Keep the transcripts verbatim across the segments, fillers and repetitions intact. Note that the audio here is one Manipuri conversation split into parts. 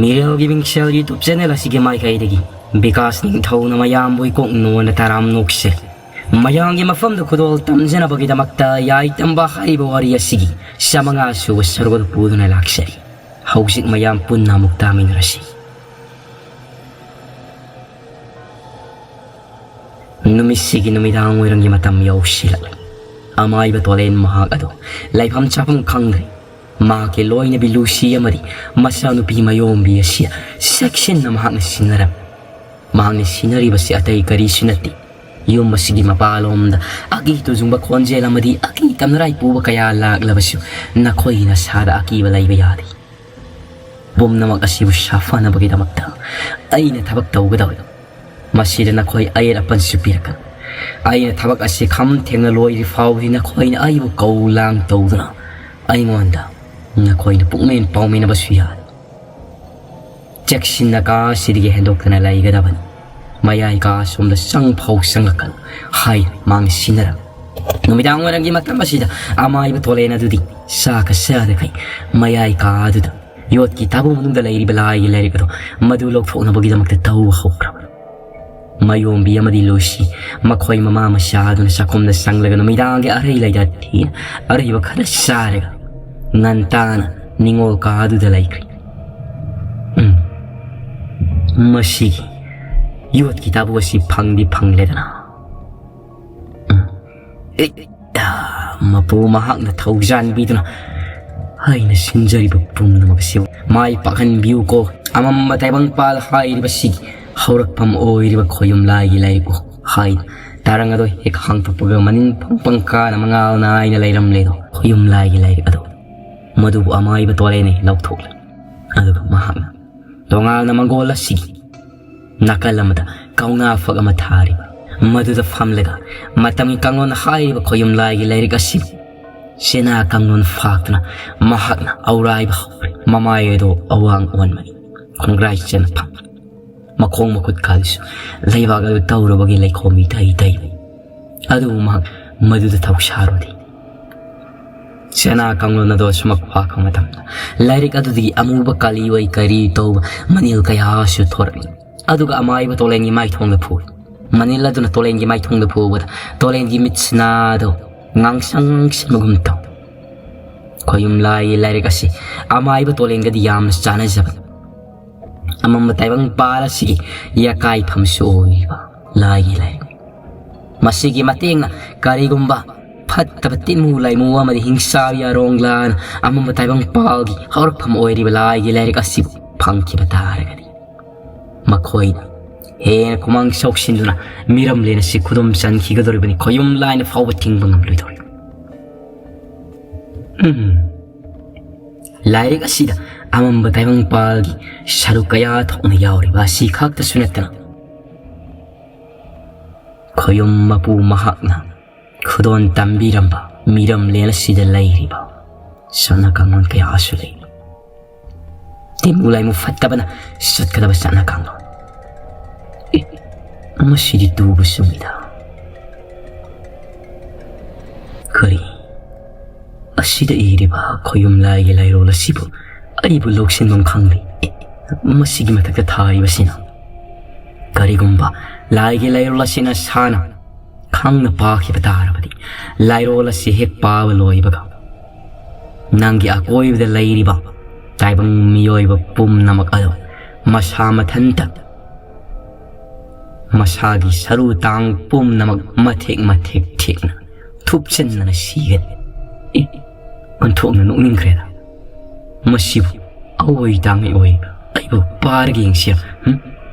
ꯃꯤꯔꯦꯜꯒꯤ ꯃꯤꯡꯁꯦꯜ YouTube channel ꯑꯁꯤꯒꯤ ꯃꯥꯏꯀꯩꯗꯒꯤ ꯕꯤꯀꯥꯁ ꯅꯤꯡꯊꯧꯅ ꯃꯌꯥꯝꯕꯨ ꯏꯀꯣꯛ ꯅꯣꯟꯅ ꯇꯔꯥꯝ ꯅꯣꯛꯆꯔꯤ꯫ ꯃꯌꯥꯝꯒꯤ ꯃꯐꯝꯗ ꯈꯨꯗꯣꯜ ꯇꯝꯖꯅꯕꯒꯤꯗꯃꯛꯇ ꯌꯥꯏꯇꯝꯕ ꯍꯥꯏꯔꯤꯕ ꯋꯥꯔꯤ ꯑꯁꯤꯒꯤ ꯆꯥꯃꯉꯥ ꯁꯨꯕ ꯁꯔꯨꯛ ꯑꯗꯨ ꯄꯨꯗꯨꯅ ꯂꯥꯛꯆꯔꯤ꯫ ꯍꯧꯖꯤꯛ ꯃꯌꯥꯝ ꯄꯨꯟꯅ ꯑꯃꯨꯛ ꯇꯥꯃꯤꯟꯅꯔꯁꯤ꯫ ꯅꯨꯃꯤꯠꯁꯤꯒꯤ ꯅꯨꯃꯤꯗꯥꯡ ꯋꯥꯏꯔꯝꯒꯤ ꯃꯇꯝ ꯌꯧꯁꯤꯜꯂꯛꯂꯦ꯫ ꯑꯃꯥꯏꯕ ꯇꯣꯂꯦꯟ ꯃꯍꯥꯛ ꯑꯗꯨ ꯂꯩꯐꯝ ꯆꯥꯐꯝ ꯈꯪꯗ꯭ꯔꯦ꯫ ꯃꯍꯥꯛꯀꯤ ꯂꯣꯏꯅꯕꯤ ꯂꯨꯁꯤ ꯑꯃꯗꯤ ꯃꯆꯥꯅꯨꯄꯤ ꯃꯌꯣꯝꯕꯤ ꯑꯁꯤ ꯆꯦꯛꯁꯤꯟꯅ ꯃꯍꯥꯛꯅ ꯁꯤꯟꯅꯔꯝꯃꯤ꯫ ꯃꯍꯥꯛꯅ ꯁꯤꯟꯅꯔꯤꯕꯁꯤ ꯑꯇꯩ ꯀꯔꯤꯁꯨ ꯅꯠꯇꯦ꯫ ꯌꯨꯝ ꯑꯁꯤꯒꯤ ꯃꯄꯥꯟꯂꯣꯝꯗ ꯑꯀꯤ ꯇꯨꯖꯨꯡꯕ ꯈꯣꯟꯖꯦꯜ ꯑꯃꯗꯤ ꯑꯀꯤ ꯇꯝꯅꯔꯥꯏ ꯄꯨꯕ ꯀꯌꯥ ꯂꯥꯛꯂꯕꯁꯨ ꯅꯈꯣꯏꯒꯤ ꯅꯁꯥꯗ ꯑꯀꯤꯕ ꯂꯩꯕ ꯌꯥꯗꯦ꯫ ꯄꯨꯝꯅꯃꯛ ꯑꯁꯤꯕꯨ ꯁꯥꯐꯅꯕꯒꯤꯗꯃꯛꯇ ꯑꯩꯅ ꯊꯕꯛ ꯇꯧꯒꯗꯧꯔꯤ꯫ ꯃꯁꯤꯗ ꯅꯈꯣꯏ ꯑꯌꯦꯠ ꯑꯄꯟꯁꯨ ꯄꯤꯔꯛꯀꯅꯨ꯫ ꯑꯩꯅ ꯊꯕꯛ ꯑꯁꯤ ꯈꯝ ꯊꯦꯡꯅ ꯂꯣꯏꯗ꯭ꯔꯤ ꯐꯥꯎꯕꯗꯤ ꯅꯈꯣꯏꯅ ꯑꯩꯕꯨ ꯀꯧ ꯂꯥꯡ ꯇꯧꯗꯨꯅ ꯑꯩꯉꯣꯟꯗ ꯅꯈꯣꯏꯅ ꯄꯨꯛꯃꯦꯟ ꯄꯥꯎꯃꯤꯟꯅꯕꯁꯨ ꯌꯥꯔꯤ꯫ ꯆꯦꯛꯁꯤꯟꯅ ꯀꯥ ꯑꯁꯤꯗꯒꯤ ꯍꯦꯟꯗꯣꯛꯇꯅ ꯂꯩꯒꯗꯕꯅꯤ꯫ ꯃꯌꯥꯏ ꯀꯥ ꯑꯁꯣꯝꯗ ꯆꯪ ꯐꯥꯎ ꯆꯪꯂꯛꯀꯅꯨ ꯍꯥꯏ ꯃꯥꯡ ꯁꯤꯟꯅꯔꯝꯃꯤ꯫ ꯅꯨꯃꯤꯗꯥꯡ ꯋꯥꯏꯔꯝꯒꯤ ꯃꯇꯝ ꯑꯁꯤꯗ ꯑꯃꯥꯏꯕ ꯇꯣꯂꯦꯟ ꯑꯗꯨꯗꯤ ꯆꯥꯒ ꯆꯥꯗꯈꯩ ꯃꯌꯥꯏ ꯀꯥ ꯑꯗꯨꯗ ꯌꯣꯠꯀꯤ ꯇꯥꯕꯨ ꯃꯅꯨꯡꯗ ꯂꯩꯔꯤꯕ ꯂꯥꯏꯒꯤ ꯂꯥꯏꯔꯤꯛ ꯑꯗꯨ ꯃꯗꯨ ꯂꯧꯊꯣꯛꯅꯕꯒꯤꯗꯃꯛꯇ ꯇꯧꯕ ꯍꯧꯈ꯭ꯔꯕꯅꯤ꯫ ꯃꯌꯣꯝꯕꯤ ꯑꯃꯗꯤ ꯂꯨꯁꯤ ꯃꯈꯣꯏ ꯃꯃꯥ ꯃꯆꯥ ꯑꯗꯨꯅ ꯆꯥꯛꯈꯨꯝꯗ ꯆꯪꯂꯒ ꯅꯨꯃꯤꯗꯥꯡꯒꯤ ꯑꯔꯩ ꯂꯩꯇ ꯊꯤꯅ ꯑꯔꯩꯕ ꯈꯔ ꯆꯥꯔꯒ ꯉꯟꯇꯥꯅ ꯅꯤꯡꯉꯣꯜ ꯀꯥ ꯑꯗꯨꯗ ꯂꯩꯈ꯭ꯔꯦ꯫ ꯎꯝ, ꯃꯁꯤꯒꯤ ꯌꯣꯠꯀꯤ ꯇꯥꯕꯨ ꯑꯁꯤ ꯐꯪꯗꯤ ꯐꯪꯂꯦꯗꯅ꯫ ꯎꯝ, ꯑꯦ, ꯃꯄꯨ ꯃꯍꯥꯛꯅ ꯊꯧꯖꯥꯟꯕꯤꯗꯨꯅ ꯑꯩꯅ ꯁꯤꯟꯖꯔꯤꯕ ꯄꯨꯝꯅꯃꯛ ꯑꯁꯤꯕꯨ ꯃꯥꯏ ꯄꯥꯛꯍꯟꯕꯤꯌꯨꯀꯣ꯫ ꯑꯃꯝꯕ ꯇꯥꯏꯕꯪꯄꯥꯜ ꯍꯥꯏꯔꯤꯕꯁꯤꯒꯤ ꯍꯧꯔꯛꯐꯝ ꯑꯣꯏꯔꯤꯕ ꯈꯣꯌꯨꯝ ꯂꯥꯏꯒꯤ ꯂꯥꯏꯔꯤꯛꯄꯨ ꯍꯥꯏ꯫ ꯇꯔꯪ ꯑꯗꯨ ꯍꯦꯛ ꯍꯥꯡꯗꯣꯛꯄꯒ ꯃꯅꯤꯡ ꯐꯪ ꯄꯪꯀꯥꯅ ꯃꯉꯥꯜ ꯅꯥꯏꯅ ꯂꯩꯔꯝꯂꯦꯗꯣ꯫ ꯈꯣꯌꯨꯝ ꯂꯥꯏꯒꯤ ꯂꯥꯏꯔꯤꯛ ꯑꯗꯨ ꯃꯗꯨꯕꯨ ꯑꯃꯥꯏꯕ ꯇꯣꯂꯦꯅ ꯂꯧꯊꯣꯛꯂꯦ꯫ ꯑꯗꯨꯒ ꯃꯍꯥꯛꯅ ꯇꯣꯉꯥꯟꯅ ꯃꯪꯒꯣꯜ ꯑꯁꯤꯒꯤ ꯅꯥꯀꯜ ꯑꯃꯗ ꯀꯧꯅꯥ ꯐꯛ ꯑꯃ ꯊꯥꯔꯤꯕ ꯃꯗꯨꯗ ꯐꯝꯂꯒ ꯃꯇꯝꯒꯤ ꯀꯥꯡꯂꯣꯟ ꯍꯥꯏꯔꯤꯕ ꯈꯣꯌꯨꯝ ꯂꯥꯏꯒꯤ ꯂꯥꯏꯔꯤꯛ ꯑꯁꯤ ꯆꯦꯅꯥ ꯀꯥꯡꯂꯣꯟ ꯐꯥꯛꯇꯨꯅ ꯃꯍꯥꯛꯅ ꯑꯧꯔꯥꯏꯕ ꯍꯧꯔꯦ꯫ ꯃꯃꯥꯏ ꯑꯗꯨ ꯑꯋꯥꯡ ꯑꯣꯟꯕꯅꯤ꯫ ꯈꯣꯡꯒ꯭ꯔꯥꯏ ꯆꯦꯅ ꯐꯝ꯫ ꯃꯈꯣꯡ ꯃꯈꯨꯠ ꯀꯥꯜꯂꯤꯁꯨ ꯂꯩꯕꯥꯛ ꯑꯗꯨ ꯇꯧꯔꯕꯒꯤ ꯂꯩꯈꯣꯝ ꯏꯇꯩ ꯇꯩꯕꯅꯤ꯫ ꯑꯗꯨꯕꯨ ꯃꯍꯥꯛ ꯃꯗꯨꯗ ꯊꯧꯁꯥꯔꯨꯗꯦ꯫ ꯁꯅꯥ ꯀꯥꯡꯂꯣꯟ ꯑꯗꯣ ꯁꯨꯃꯛ ꯐꯥꯈ꯭ꯔ ꯃꯇꯝꯗ, ꯂꯥꯏꯔꯤꯛ ꯑꯗꯨꯗꯒꯤ ꯑꯃꯨꯕ ꯀꯥꯂꯤ ꯑꯣꯏ ꯀꯔꯤ ꯇꯧꯕ ꯃꯅꯤꯜ ꯀꯌꯥꯁꯨ ꯊꯣꯔꯛꯏ꯫ ꯑꯗꯨꯒ ꯑꯃꯥꯏꯕ ꯇꯣꯂꯦꯟꯒꯤ ꯃꯥꯏꯊꯣꯡꯗ ꯐꯨꯏ꯫ ꯃꯅꯤꯜ ꯑꯗꯨꯅ ꯇꯣꯂꯦꯟꯒꯤ ꯃꯥꯏꯊꯣꯡꯗ ꯐꯨꯕꯗ ꯇꯣꯂꯦꯟꯒꯤ ꯃꯤꯠꯁꯤꯅꯥꯗꯣ ꯉꯥꯡꯁꯪ ꯉꯥꯡꯁꯪꯕꯒꯨꯝ ꯇꯧ꯫ ꯈꯣꯌꯨꯝ ꯂꯥꯏꯒꯤ ꯂꯥꯏꯔꯤꯛ ꯑꯁꯤ ꯑꯃꯥꯏꯕ ꯇꯣꯂꯦꯟꯒꯗꯤ ꯌꯥꯝꯅ ꯆꯥꯟꯅꯖꯕ, ꯑꯃꯝꯕ ꯇꯥꯏꯕꯪ ꯄꯥꯜ ꯑꯁꯤꯒꯤ ꯌꯥꯀꯥꯏꯐꯝꯁꯨ ꯑꯣꯏꯔꯤꯕ ꯂꯥꯏꯒꯤ ꯂꯥꯏꯔꯤꯛ꯫ ꯃꯁꯤꯒꯤ ꯃꯇꯦꯡꯅ ꯀꯔꯤꯒꯨꯝꯕ ꯐꯠꯇꯕ ꯇꯤꯟꯃꯨ ꯂꯥꯏꯃꯨ ꯑꯃꯗꯤ ꯍꯤꯡꯁꯥ ꯌꯥꯔꯣꯡ ꯂꯥꯟꯅ ꯑꯃꯝꯕ ꯇꯥꯏꯕꯪ ꯄꯥꯜꯒꯤ ꯍꯧꯔꯛꯐꯝ ꯑꯣꯏꯔꯤꯕ ꯂꯥꯏꯒꯤ ꯂꯥꯏꯔꯤꯛ ꯑꯁꯤꯕꯨ ꯐꯪꯈꯤꯕ ꯇꯥꯔꯒꯗꯤ, ꯃꯈꯣꯏꯅ ꯍꯦꯟꯅ ꯈꯨꯃꯥꯡ ꯆꯥꯎꯁꯤꯟꯗꯨꯅ ꯃꯤꯔꯝꯂꯦꯟ ꯑꯁꯤ ꯈꯨꯗꯨꯝ ꯆꯟꯈꯤꯒꯗꯧꯔꯤꯕꯅꯤ꯫ ꯈꯣꯌꯨꯝ ꯂꯥꯏꯅ ꯐꯥꯎꯕ ꯊꯤꯡꯕ ꯉꯝꯂꯣꯏꯗꯧꯔꯤ꯫ ꯎꯝ꯫ ꯂꯥꯏꯔꯤꯛ ꯑꯁꯤꯗ ꯑꯃꯝꯕ ꯇꯥꯏꯕꯪ ꯄꯥꯜꯒꯤ ꯁꯔꯨꯛ ꯀꯌꯥ ꯊꯣꯛꯅ ꯌꯥꯎꯔꯤꯕ ꯑꯁꯤ ꯈꯛꯇꯁꯨ ꯅꯠꯇꯅ, ꯈꯣꯌꯨꯝ ꯃꯄꯨ ꯃꯍꯥꯛꯅ ꯈꯨꯗꯣꯟ ꯇꯝꯕꯤꯔꯝꯕ ꯃꯤꯔꯝꯂꯦꯟ ꯑꯁꯤꯗ ꯂꯩꯔꯤꯕ ꯆꯠꯅ ꯀꯥꯡꯂꯣꯟ ꯀꯌꯥꯁꯨ ꯂꯩ꯫ ꯇꯤꯟꯃꯨ ꯂꯥꯏꯃꯨ ꯐꯠꯇꯕꯅ ꯆꯠꯀꯗꯕ ꯆꯠꯅ ꯀꯥꯡꯂꯣꯟ꯫ ꯑꯦ, ꯃꯁꯤꯗꯤ ꯇꯨꯕ ꯆꯨꯝꯃꯤꯗ꯫ ꯀꯔꯤ? ꯑꯁꯤꯗ ꯏꯔꯤꯕ ꯈꯣꯌꯨꯝ ꯂꯥꯏꯒꯤ ꯂꯥꯏꯔꯣꯜ ꯑꯁꯤꯕꯨ ꯑꯩꯕꯨ ꯂꯧꯁꯤꯟꯐꯝ ꯈꯪꯗꯦ꯫ ꯑꯦ, ꯃꯁꯤꯒꯤ ꯃꯊꯛꯇ ꯊꯥꯔꯤꯕꯁꯤꯅ? ꯀꯔꯤꯒꯨꯝꯕ ꯂꯥꯏꯒꯤ ꯂꯥꯏꯔꯣꯜ ꯑꯁꯤꯅ ꯁꯥꯅ ꯈꯪꯅ ꯄꯥꯈꯤꯕ ꯇꯥꯔꯕꯗꯤ, ꯂꯥꯏꯔꯣꯜ ꯑꯁꯤ ꯍꯦꯛ ꯄꯥꯕ ꯂꯣꯏꯕꯒ ꯅꯪꯒꯤ ꯑꯀꯣꯏꯕꯗ ꯂꯩꯔꯤꯕ ꯇꯥꯏꯕꯪ ꯃꯤꯑꯣꯏꯕ ꯄꯨꯝꯅꯃꯛ ꯑꯗꯨ ꯃꯁꯥ ꯃꯊꯟꯇ ꯃꯁꯥꯒꯤ ꯁꯔꯨ ꯇꯥꯡ ꯄꯨꯝꯅꯃꯛ ꯃꯊꯦꯛ ꯃꯊꯦꯛ ꯊꯦꯛꯅ ꯊꯨꯞꯆꯤꯟꯗꯅ ꯁꯤꯒꯅꯤ꯫ ꯑꯦ, ꯑꯣꯟꯊꯣꯛꯅ ꯅꯣꯛꯅꯤꯡꯈ꯭ꯔꯦꯗ꯫ ꯃꯁꯤꯕꯨ ꯑꯑꯣꯏ ꯇꯥꯡꯉꯩ ꯑꯣꯏ ꯑꯩꯕꯨ ꯄꯥꯔꯒ ꯌꯦꯡꯁꯤꯔ? ꯍꯨꯝ?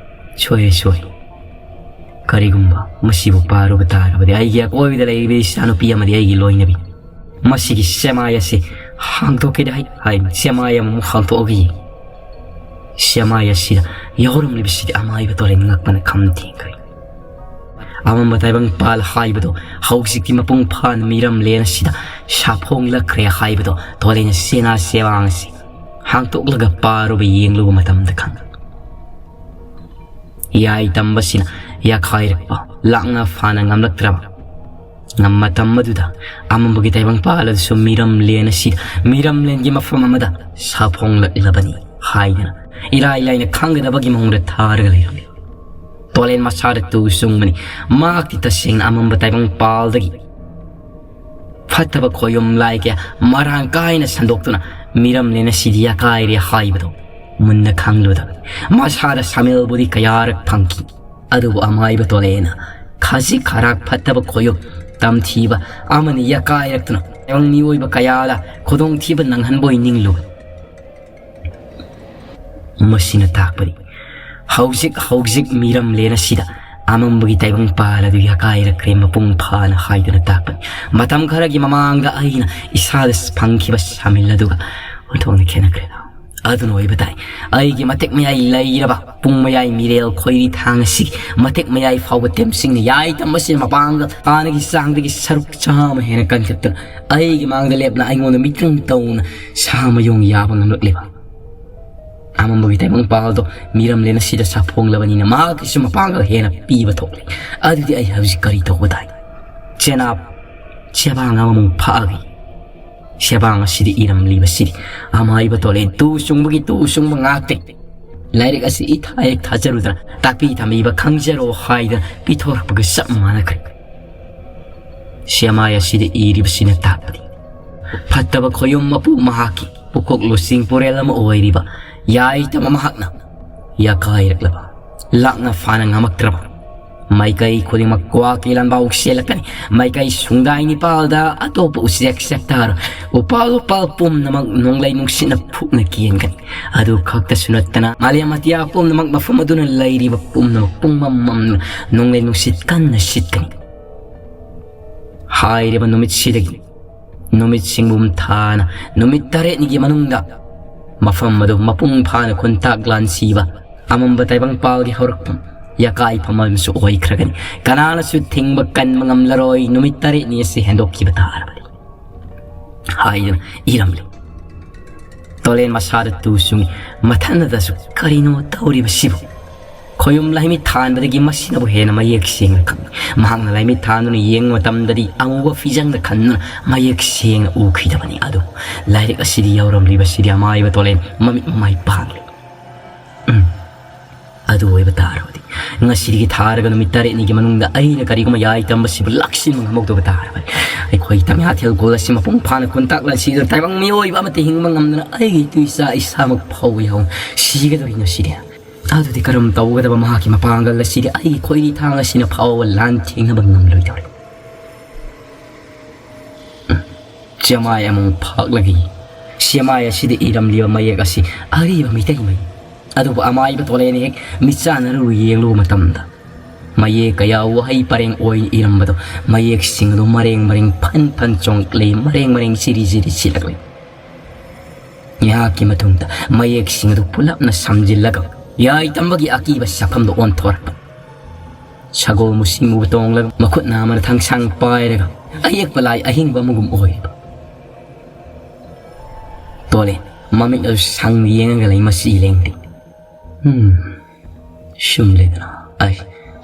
ꯁꯣꯏꯔꯦ, ꯁꯣꯏꯔꯦ꯫ ꯀꯔꯤꯒꯨꯝꯕ ꯃꯁꯤꯕꯨ ꯄꯥꯔꯨꯕ ꯇꯥꯔꯕꯗꯤ, ꯑꯩꯒꯤ ꯑꯀꯣꯏꯕꯗ ꯂꯩꯔꯤꯕ ꯏꯆꯥꯅꯨꯄꯤ ꯑꯃꯗꯤ ꯑꯩꯒꯤ ꯂꯣꯏꯅꯕꯤ, ꯃꯁꯤꯒꯤ ꯁꯦꯃꯥꯏ ꯑꯁꯤ ꯍꯥꯡꯗꯣꯛꯀꯦꯗꯤ ꯍꯥꯏ, ꯍꯥꯏ, ꯁꯦꯃꯥꯏ ꯑꯃꯃꯨꯛ ꯍꯥꯡꯗꯣꯛꯑꯒ ꯌꯦꯡ꯫ ꯁꯦꯃꯥꯏ ꯑꯁꯤꯗ ꯌꯥꯎꯔꯝꯂꯤꯕꯁꯤꯗꯤ ꯑꯃꯥꯏꯕ ꯇꯣꯔꯦꯟ ꯉꯛꯄꯅ ꯈꯝ ꯊꯦꯡꯈ꯭ꯔꯦ꯫ ꯑꯃꯝꯕ ꯇꯥꯏꯕꯪ ꯄꯥꯜ ꯍꯥꯏꯕꯗꯣ ꯍꯧꯖꯤꯛꯇꯤ ꯃꯄꯨꯡ ꯐꯥꯅ ꯃꯤꯔꯝꯂꯦꯟ ꯑꯁꯤꯗ ꯁꯥꯐꯣꯡꯂꯛꯈ꯭ꯔꯦ ꯍꯥꯏꯕꯗꯣ ꯇꯣꯔꯦꯟ ꯁꯦꯅꯥ ꯁꯦꯋꯥꯡ ꯑꯁꯤ ꯍꯥꯡꯗꯣꯛꯂꯒ ꯄꯥꯔꯨꯕ ꯌꯦꯡꯂꯨꯕ ꯃꯇꯝꯗ ꯈꯪꯉꯤ꯫ ꯌꯥꯏ ꯇꯝꯕꯁꯤꯅ ꯌꯥꯈꯥꯏꯔꯛꯄ ꯂꯥꯛꯅ ꯐꯥꯅ ꯉꯝꯂꯛꯇ꯭ꯔꯕ ꯃꯇꯝ ꯑꯗꯨꯗ ꯑꯃꯝꯕꯒꯤ ꯇꯥꯏꯕꯪꯄꯥꯜ ꯑꯗꯨꯁꯨ ꯃꯤꯔꯝꯂꯦꯟ ꯑꯁꯤꯗ, ꯃꯤꯔꯝꯂꯦꯟꯒꯤ ꯃꯐꯝ ꯑꯃꯗ ꯁꯥꯐꯣꯡꯂꯛꯂꯕꯅꯤ ꯍꯥꯏꯗꯅ ꯏꯔꯥꯏ ꯂꯥꯏꯅ ꯈꯪꯒꯗꯕꯒꯤ ꯃꯑꯣꯡꯗ ꯊꯥꯔꯒ ꯂꯩꯔꯝꯃꯤ꯫ ꯇꯣꯂꯦꯟ ꯃꯁꯥꯗ ꯇꯨ ꯆꯨꯡꯕꯅꯤ꯫ ꯃꯍꯥꯛꯇꯤ ꯇꯁꯦꯡꯅ ꯑꯃꯝꯕ ꯇꯥꯏꯕꯪꯄꯥꯜꯗꯒꯤ ꯐꯠꯇꯕ ꯈꯣꯌꯨꯝ ꯂꯥꯏ ꯀꯌꯥ ꯃꯔꯥꯡ ꯀꯥꯏꯅ ꯁꯟꯗꯣꯛꯇꯨꯅ ꯃꯤꯔꯝꯂꯦꯟ ꯑꯁꯤꯗꯤ ꯑꯀꯥꯏꯔꯦ ꯍꯥꯏꯕꯗꯣ ꯃꯨꯟꯅ ꯈꯪꯂꯨꯗꯕꯅꯤ꯫ ꯃꯁꯥꯗ ꯁꯥꯃꯦꯜꯕꯨꯗꯤ ꯀꯌꯥꯔꯛ ꯐꯪꯈꯤ꯫ ꯑꯗꯨꯕꯨ ꯑꯃꯥꯏꯕ ꯇꯣꯂꯦꯅ ꯈꯖꯤꯛ ꯈꯔꯥꯛ ꯐꯠꯇꯕ ꯈꯣꯌꯨꯝ ꯇꯝꯊꯤꯕ ꯑꯃꯅ ꯌꯥꯀꯥꯏꯔꯛꯇꯨꯅ ꯇꯥꯏꯕꯪ ꯃꯤꯑꯣꯏꯕ ꯀꯌꯥꯗ ꯈꯨꯗꯣꯡꯊꯤꯕ ꯅꯪꯍꯟꯕ ꯑꯣꯏ ꯅꯤꯡꯂꯨꯕꯅꯤ꯫ ꯃꯁꯤꯅ ꯇꯥꯛꯄꯗꯤ ꯍꯧꯖꯤꯛ ꯍꯧꯖꯤꯛ ꯃꯤꯔꯝꯂꯦꯟ ꯑꯁꯤꯗ ꯑꯃꯝꯕꯒꯤ ꯇꯥꯏꯕꯪꯄꯥꯜ ꯑꯗꯨ ꯌꯥꯀꯥꯏꯔꯛꯈ꯭ꯔꯦ ꯃꯄꯨꯡ ꯐꯥꯅ ꯍꯥꯏꯗꯨꯅ ꯇꯥꯛꯄꯅꯤ꯫ ꯃꯇꯝ ꯈꯔꯒꯤ ꯃꯃꯥꯡꯗ ꯑꯩꯅ ꯏꯁꯥꯗ ꯐꯪꯈꯤꯕ ꯁꯥꯃꯤꯜ ꯑꯗꯨꯒ ꯑꯣꯟꯊꯣꯛꯅ ꯈꯦꯠꯅꯈ꯭ꯔꯦ꯫ ꯑꯗꯨꯅ ꯑꯣꯏꯕ ꯇꯥꯏ, ꯑꯩꯒꯤ ꯃꯇꯤꯛ ꯃꯌꯥꯏ ꯂꯩꯔꯕ ꯄꯨꯡ ꯃꯌꯥꯏ ꯃꯤꯔꯦꯜ ꯈꯣꯏꯔꯤ ꯊꯥꯡ ꯑꯁꯤꯒꯤ ꯃꯇꯤꯛ ꯃꯌꯥꯏ ꯐꯥꯎꯕ ꯇꯦꯝꯁꯤꯡꯅ ꯌꯥꯏ ꯇꯝꯕꯁꯤꯅ ꯃꯄꯥꯡꯒꯜ ꯍꯥꯟꯅꯒꯤ ꯆꯥꯡꯗꯒꯤ ꯁꯔꯨꯛ ꯆꯥꯝꯃ ꯍꯦꯟꯅ ꯀꯟꯈꯠꯇꯨꯅ ꯑꯩꯒꯤ ꯃꯥꯡꯗ ꯂꯦꯞꯅ ꯑꯩꯉꯣꯟꯗ ꯃꯤꯇ꯭ꯔꯪ ꯇꯧꯅ ꯁꯥ ꯃꯌꯣꯡ ꯌꯥꯕ ꯉꯝꯂꯛꯂꯤꯕ ꯑꯃꯝꯕꯒꯤ ꯇꯥꯏꯕꯪꯄꯥꯜꯗꯣ ꯃꯤꯔꯝꯂꯦꯟ ꯑꯁꯤꯗ ꯁꯥꯐꯣꯡꯂꯕꯅꯤꯅ ꯃꯍꯥꯛꯀꯤꯁꯨ ꯃꯄꯥꯡꯒꯜ ꯍꯦꯟꯅ ꯄꯤꯕ ꯊꯣꯛꯂꯦ꯫ ꯑꯗꯨꯗꯤ ꯑꯩ ꯍꯧꯖꯤꯛ ꯀꯔꯤ ꯇꯧꯕ ꯇꯥꯏ? ꯆꯦꯅꯥꯞ, ꯆꯦꯕꯥꯡ ꯑꯃꯃꯨꯛ ꯐꯥꯛꯑꯒ ꯁꯦꯕꯥꯡ ꯑꯁꯤꯗ ꯏꯔꯝꯂꯤꯕꯁꯤꯗꯤ ꯑꯃꯥꯏꯕ ꯇꯣꯂꯦ ꯇꯨ ꯆꯨꯡꯕꯒꯤ ꯇꯨ ꯆꯨꯡꯕ ꯉꯥꯛꯇꯦ꯫ ꯂꯥꯏꯔꯤꯛ ꯑꯁꯤ ꯏꯊꯥ ꯍꯦꯛ ꯊꯥꯖꯔꯨꯗꯅ ꯇꯥꯛꯄꯤ ꯇꯝꯕꯤꯕ ꯈꯪꯖꯔꯣ ꯍꯥꯏꯗꯅ ꯄꯤꯊꯣꯔꯛꯄꯒ ꯆꯞ ꯃꯥꯟꯅꯈ꯭ꯔꯦ꯫ ꯁꯦꯃꯥꯏ ꯑꯁꯤꯗ ꯏꯔꯤꯕꯁꯤꯅ ꯇꯥꯛꯄꯗꯤ ꯐꯠꯇꯕ ꯈꯣꯌꯨꯝ ꯃꯄꯨ ꯃꯍꯥꯛꯀꯤ ꯄꯨꯀꯣꯛ ꯂꯨꯆꯤꯡ ꯄꯨꯔꯦꯜ ꯑꯃ ꯑꯣꯏꯔꯤꯕ ꯌꯥꯏꯇꯝ ꯃꯍꯥꯛꯅ ꯌꯥꯀꯥꯏꯔꯛꯂꯕ ꯂꯥꯛꯅ ꯐꯥꯅ ꯉꯝꯃꯛꯇ꯭ꯔꯕ ꯃꯥꯏꯀꯩ ꯈꯨꯗꯤꯡꯃꯛ ꯀ꯭ꯋꯥꯛꯀꯤ ꯂꯥꯟꯕꯥꯎ ꯆꯦꯜꯂꯛꯀꯅꯤ꯫ ꯃꯥꯏꯀꯩ ꯁꯨꯡꯗꯥꯏ ꯅꯤꯄꯥꯜꯗ ꯑꯇꯣꯞꯄ ꯎꯆꯦꯛ ꯆꯦꯛꯇꯥꯔꯣꯏ꯫ ꯎꯄꯥꯜ ꯎꯄꯥꯜ ꯄꯨꯝꯅꯃꯛ ꯅꯣꯡꯂꯩ ꯅꯨꯡꯁꯤꯠꯅ ꯐꯨꯛꯅ ꯀꯦꯟꯒꯅꯤ꯫ ꯑꯗꯨ ꯈꯛꯇꯁꯨ ꯅꯠꯇꯅ ꯃꯥꯂꯦꯝ ꯑꯇꯤꯌꯥ ꯄꯨꯝꯅꯃꯛ ꯃꯐꯝ ꯑꯗꯨꯅ ꯂꯩꯔꯤꯕ ꯄꯨꯝꯅꯃꯛ ꯄꯨꯡꯃꯝ ꯃꯝꯗꯨꯅ ꯅꯣꯡꯂꯩ ꯅꯨꯡꯁꯤꯠ ꯀꯟꯅ ꯁꯤꯠꯀꯅꯤ꯫ ꯍꯥꯏꯔꯤꯕ ꯅꯨꯃꯤꯠꯁꯤꯗꯒꯤ ꯅꯨꯃꯤꯠ ꯁꯤꯡꯕꯨꯝ ꯊꯥꯅ ꯅꯨꯃꯤꯠ ꯇꯔꯦꯠꯅꯤꯒꯤ ꯃꯅꯨꯡꯗ ꯃꯐꯝ ꯑꯗꯨ ꯃꯄꯨꯡ ꯐꯥꯅ ꯈꯨꯟꯇꯥꯛ ꯂꯥꯟꯁꯤꯕ ꯑꯃꯝꯕ ꯇꯥꯏꯕꯪꯄꯥꯜꯒꯤ ꯍꯧꯔꯛꯐꯝ ꯌꯥꯀꯥꯏꯐꯝ ꯑꯃꯁꯨ ꯑꯣꯏꯈ꯭ꯔꯒꯅꯤ꯫ ꯀꯅꯥꯅꯁꯨ ꯊꯤꯡꯕ ꯀꯟꯕ ꯉꯝꯂꯔꯣꯏ ꯅꯨꯃꯤꯠ ꯇꯔꯦꯠꯅꯤ ꯑꯁꯤ ꯍꯦꯟꯗꯣꯛꯈꯤꯕ ꯇꯥꯔꯕꯗꯤ ꯍꯥꯏꯗꯨꯅ ꯏꯔꯝꯂꯤ꯫ ꯇꯣꯂꯦꯟ ꯃꯁꯥꯗ ꯇꯨ ꯆꯨꯡꯏ꯫ ꯃꯊꯟꯅꯗꯁꯨ ꯀꯔꯤꯅꯣ ꯇꯧꯔꯤꯕꯁꯤꯕꯨ? ꯈꯣꯌꯨꯝ ꯂꯥꯏꯃꯤꯠ ꯊꯥꯟꯕꯗꯒꯤ ꯃꯁꯤꯅꯕꯨ ꯍꯦꯟꯅ ꯃꯌꯦꯛ ꯁꯦꯡꯅ ꯈꯪꯏ꯫ ꯃꯍꯥꯛꯅ ꯂꯥꯏꯃꯤꯠ ꯊꯥꯟꯗꯨꯅ ꯌꯦꯡꯕ ꯃꯇꯝꯗꯗꯤ ꯑꯃꯨꯕ ꯐꯤꯖꯪꯅ ꯈꯟꯗꯨꯅ ꯃꯌꯦꯛ ꯁꯦꯡꯅ ꯎꯈꯤꯗꯕꯅꯤ꯫ ꯑꯗꯨꯕꯨ ꯂꯥꯏꯔꯤꯛ ꯑꯁꯤꯗ ꯌꯥꯎꯔꯝꯂꯤꯕꯁꯤꯗꯤ ꯑꯃꯥꯏꯕ ꯇꯣꯂꯦꯟ ꯃꯃꯤꯠ ꯃꯃꯥꯏ ꯄꯥꯡꯂꯤ꯫ ꯎꯝ꯫ ꯑꯗꯨ ꯑꯣꯏꯕ ꯇꯥꯔꯕꯗꯤ ꯉꯁꯤꯗꯒꯤ ꯊꯥꯔꯒ ꯅꯨꯃꯤꯠ ꯇꯔꯦꯠꯅꯤꯒꯤ ꯃꯅꯨꯡꯗ ꯑꯩꯅ ꯀꯔꯤꯒꯨꯝꯕ ꯌꯥꯏ ꯇꯝꯕꯁꯤꯕꯨ ꯂꯥꯛꯁꯤꯟꯕ ꯉꯝꯍꯧꯗꯕ ꯇꯥꯔꯕꯗꯤ ꯑꯩꯈꯣꯏ ꯇꯝꯌꯥꯊꯦꯜ ꯈꯨꯜ ꯑꯁꯤ ꯃꯄꯨꯡ ꯐꯥꯅ ꯈꯨꯟꯇꯥꯛ ꯂꯥꯟꯁꯤꯗꯨꯅ ꯇꯥꯏꯕꯪ ꯃꯤꯑꯣꯏꯕ ꯑꯃꯠꯇ ꯍꯤꯡꯕ ꯉꯝꯗꯅ ꯑꯩꯒꯤ ꯏꯇꯨ ꯏꯆꯥ ꯏꯁꯥꯃꯛ ꯐꯥꯎꯕ ꯌꯥꯎꯅ ꯁꯤꯒꯗꯧꯔꯤ ꯉꯁꯤꯗꯤ꯫ ꯑꯗꯨꯗꯤ ꯀꯔꯝ ꯇꯧꯒꯗꯕ? ꯃꯍꯥꯛꯀꯤ ꯃꯄꯥꯡꯒꯜ ꯑꯁꯤꯗꯤ ꯑꯩꯒꯤ ꯈꯣꯏꯔꯤ ꯊꯥꯡ ꯑꯁꯤꯅ ꯐꯥꯎꯕ ꯂꯥꯟꯊꯦꯡꯅꯕ ꯉꯝꯂꯣꯏꯗꯧꯔꯤ꯫ ꯆꯦꯃꯥꯏ ꯑꯃꯨꯛ ꯐꯥꯛꯂꯒ ꯌꯦꯡ꯫ ꯆꯦꯃꯥꯏ ꯑꯁꯤꯗ ꯏꯔꯝꯂꯤꯕ ꯃꯌꯦꯛ ꯑꯁꯤ ꯑꯔꯤꯕ ꯃꯤꯇꯩ ꯃꯌꯦꯛ꯫ ꯑꯗꯨꯕꯨ ꯑꯃꯥꯏꯕ ꯇꯣꯂꯦꯟ ꯍꯦꯛ ꯃꯤꯠꯆꯥꯟꯅꯔꯨ ꯌꯦꯡꯂꯨꯕ ꯃꯇꯝꯗ ꯃꯌꯦꯛ ꯀꯌꯥ ꯋꯥꯍꯩ ꯄꯔꯦꯡ ꯑꯣꯏꯅ ꯏꯔꯝꯕꯗꯣ ꯃꯌꯦꯛꯁꯤꯡ ꯑꯗꯨ ꯃꯔꯦꯡ ꯃꯔꯦꯡ ꯐꯟ ꯐꯟ ꯆꯣꯡꯂꯛꯂꯤ, ꯃꯔꯦꯡ ꯃꯔꯦꯡ ꯆꯤꯔꯤ ꯆꯤꯔꯤ ꯁꯤꯠꯂꯛꯂꯤ꯫ ꯉꯥꯏꯍꯥꯛꯀꯤ ꯃꯇꯨꯡꯗ ꯃꯌꯦꯛꯁꯤꯡ ꯑꯗꯨ ꯄꯨꯂꯞꯅ ꯁꯝꯖꯤꯜꯂꯒ ꯌꯥꯏ ꯇꯝꯕꯒꯤ ꯑꯀꯤꯕ ꯁꯛꯐꯝꯗ ꯑꯣꯟꯊꯣꯔꯛꯄ꯫ ꯁꯒꯣꯜ ꯃꯨꯁꯤ ꯃꯨꯕ ꯇꯣꯡꯂꯒ ꯃꯈꯨꯠꯅ ꯑꯃꯅ ꯊꯥꯡꯁꯥꯡ ꯄꯥꯏꯔꯒ ꯑꯌꯦꯛꯄ ꯂꯥꯏ ꯑꯍꯤꯡꯕ ꯑꯃꯒꯨꯝ ꯑꯣꯏꯔꯤꯕ ꯇꯣꯂꯦꯟ ꯃꯃꯤꯠ ꯑꯗꯨ ꯁꯪ ꯌꯦꯡꯉꯒ ꯂꯩ꯫ ꯃꯁꯤ ꯂꯦꯡꯗꯦ꯫ ꯎꯝ, ꯁꯨꯝ ꯂꯩꯗꯅ ꯑꯩ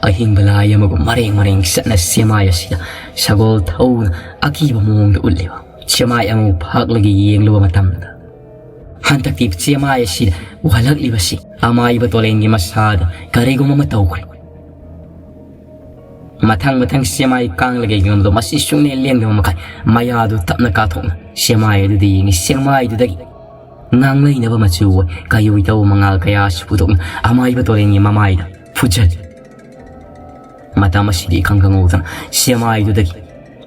ꯑꯍꯤꯡꯕ ꯂꯥꯏ ꯑꯃꯒꯨꯝ ꯃꯔꯦꯡ ꯃꯔꯦꯡ ꯆꯠꯅ ꯆꯦꯃꯥꯏ ꯑꯁꯤꯗ ꯁꯒꯣꯜ ꯊꯧꯅ ꯑꯀꯤꯕ ꯃꯑꯣꯡꯗ ꯎꯠꯂꯤꯕ ꯆꯦꯃꯥꯏ ꯑꯃꯕꯨ ꯐꯥꯛꯂꯒ ꯌꯦꯡꯂꯨꯕ ꯃꯇꯝꯗ ꯍꯟꯗꯛꯇꯤ ꯆꯦꯃꯥꯏ ꯑꯁꯤꯗ ꯎꯍꯜꯂꯛꯂꯤꯕꯁꯤ ꯑꯃꯥꯏꯕ ꯇꯣꯂꯦꯟꯒꯤ ꯃꯁꯥꯗ ꯀꯔꯤꯒꯨꯝꯕ ꯑꯃ ꯇꯧꯈ꯭ꯔꯦ꯫ ꯃꯊꯪ ꯃꯊꯪ ꯆꯦꯃꯥꯏ ꯀꯥꯡꯂꯒ ꯌꯦꯡꯂꯝꯕꯗꯣ ꯃꯁꯤ ꯁꯨꯡꯂꯦꯟ ꯂꯦꯡꯗꯕ ꯃꯈꯩ ꯃꯌꯥꯗꯨ ꯇꯞꯅ ꯀꯥꯊꯣꯛꯅ ꯆꯦꯃꯥꯏ ꯑꯗꯨꯗ ꯌꯦꯡꯉꯤ꯫ ꯆꯦꯃꯥꯏꯗꯨꯗꯒꯤ ꯉꯥꯡꯂꯩꯅꯕ ꯃꯆꯨ ꯑꯣꯏ ꯀꯌꯨꯏ ꯇꯧꯕ ꯃꯉꯥꯜ ꯀꯌꯥꯁꯨ ꯄꯨꯊꯣꯛꯅ ꯑꯃꯥꯏꯕ ꯇꯣꯔꯦꯟꯒꯤ ꯃꯃꯥꯏꯗ ꯐꯨꯖꯜꯂꯤ꯫ ꯃꯇꯝ ꯑꯁꯤꯗꯤ ꯏꯈꯪ ꯈꯪꯍꯧꯗꯅ ꯆꯦꯃꯥꯏꯗꯨꯗꯒꯤ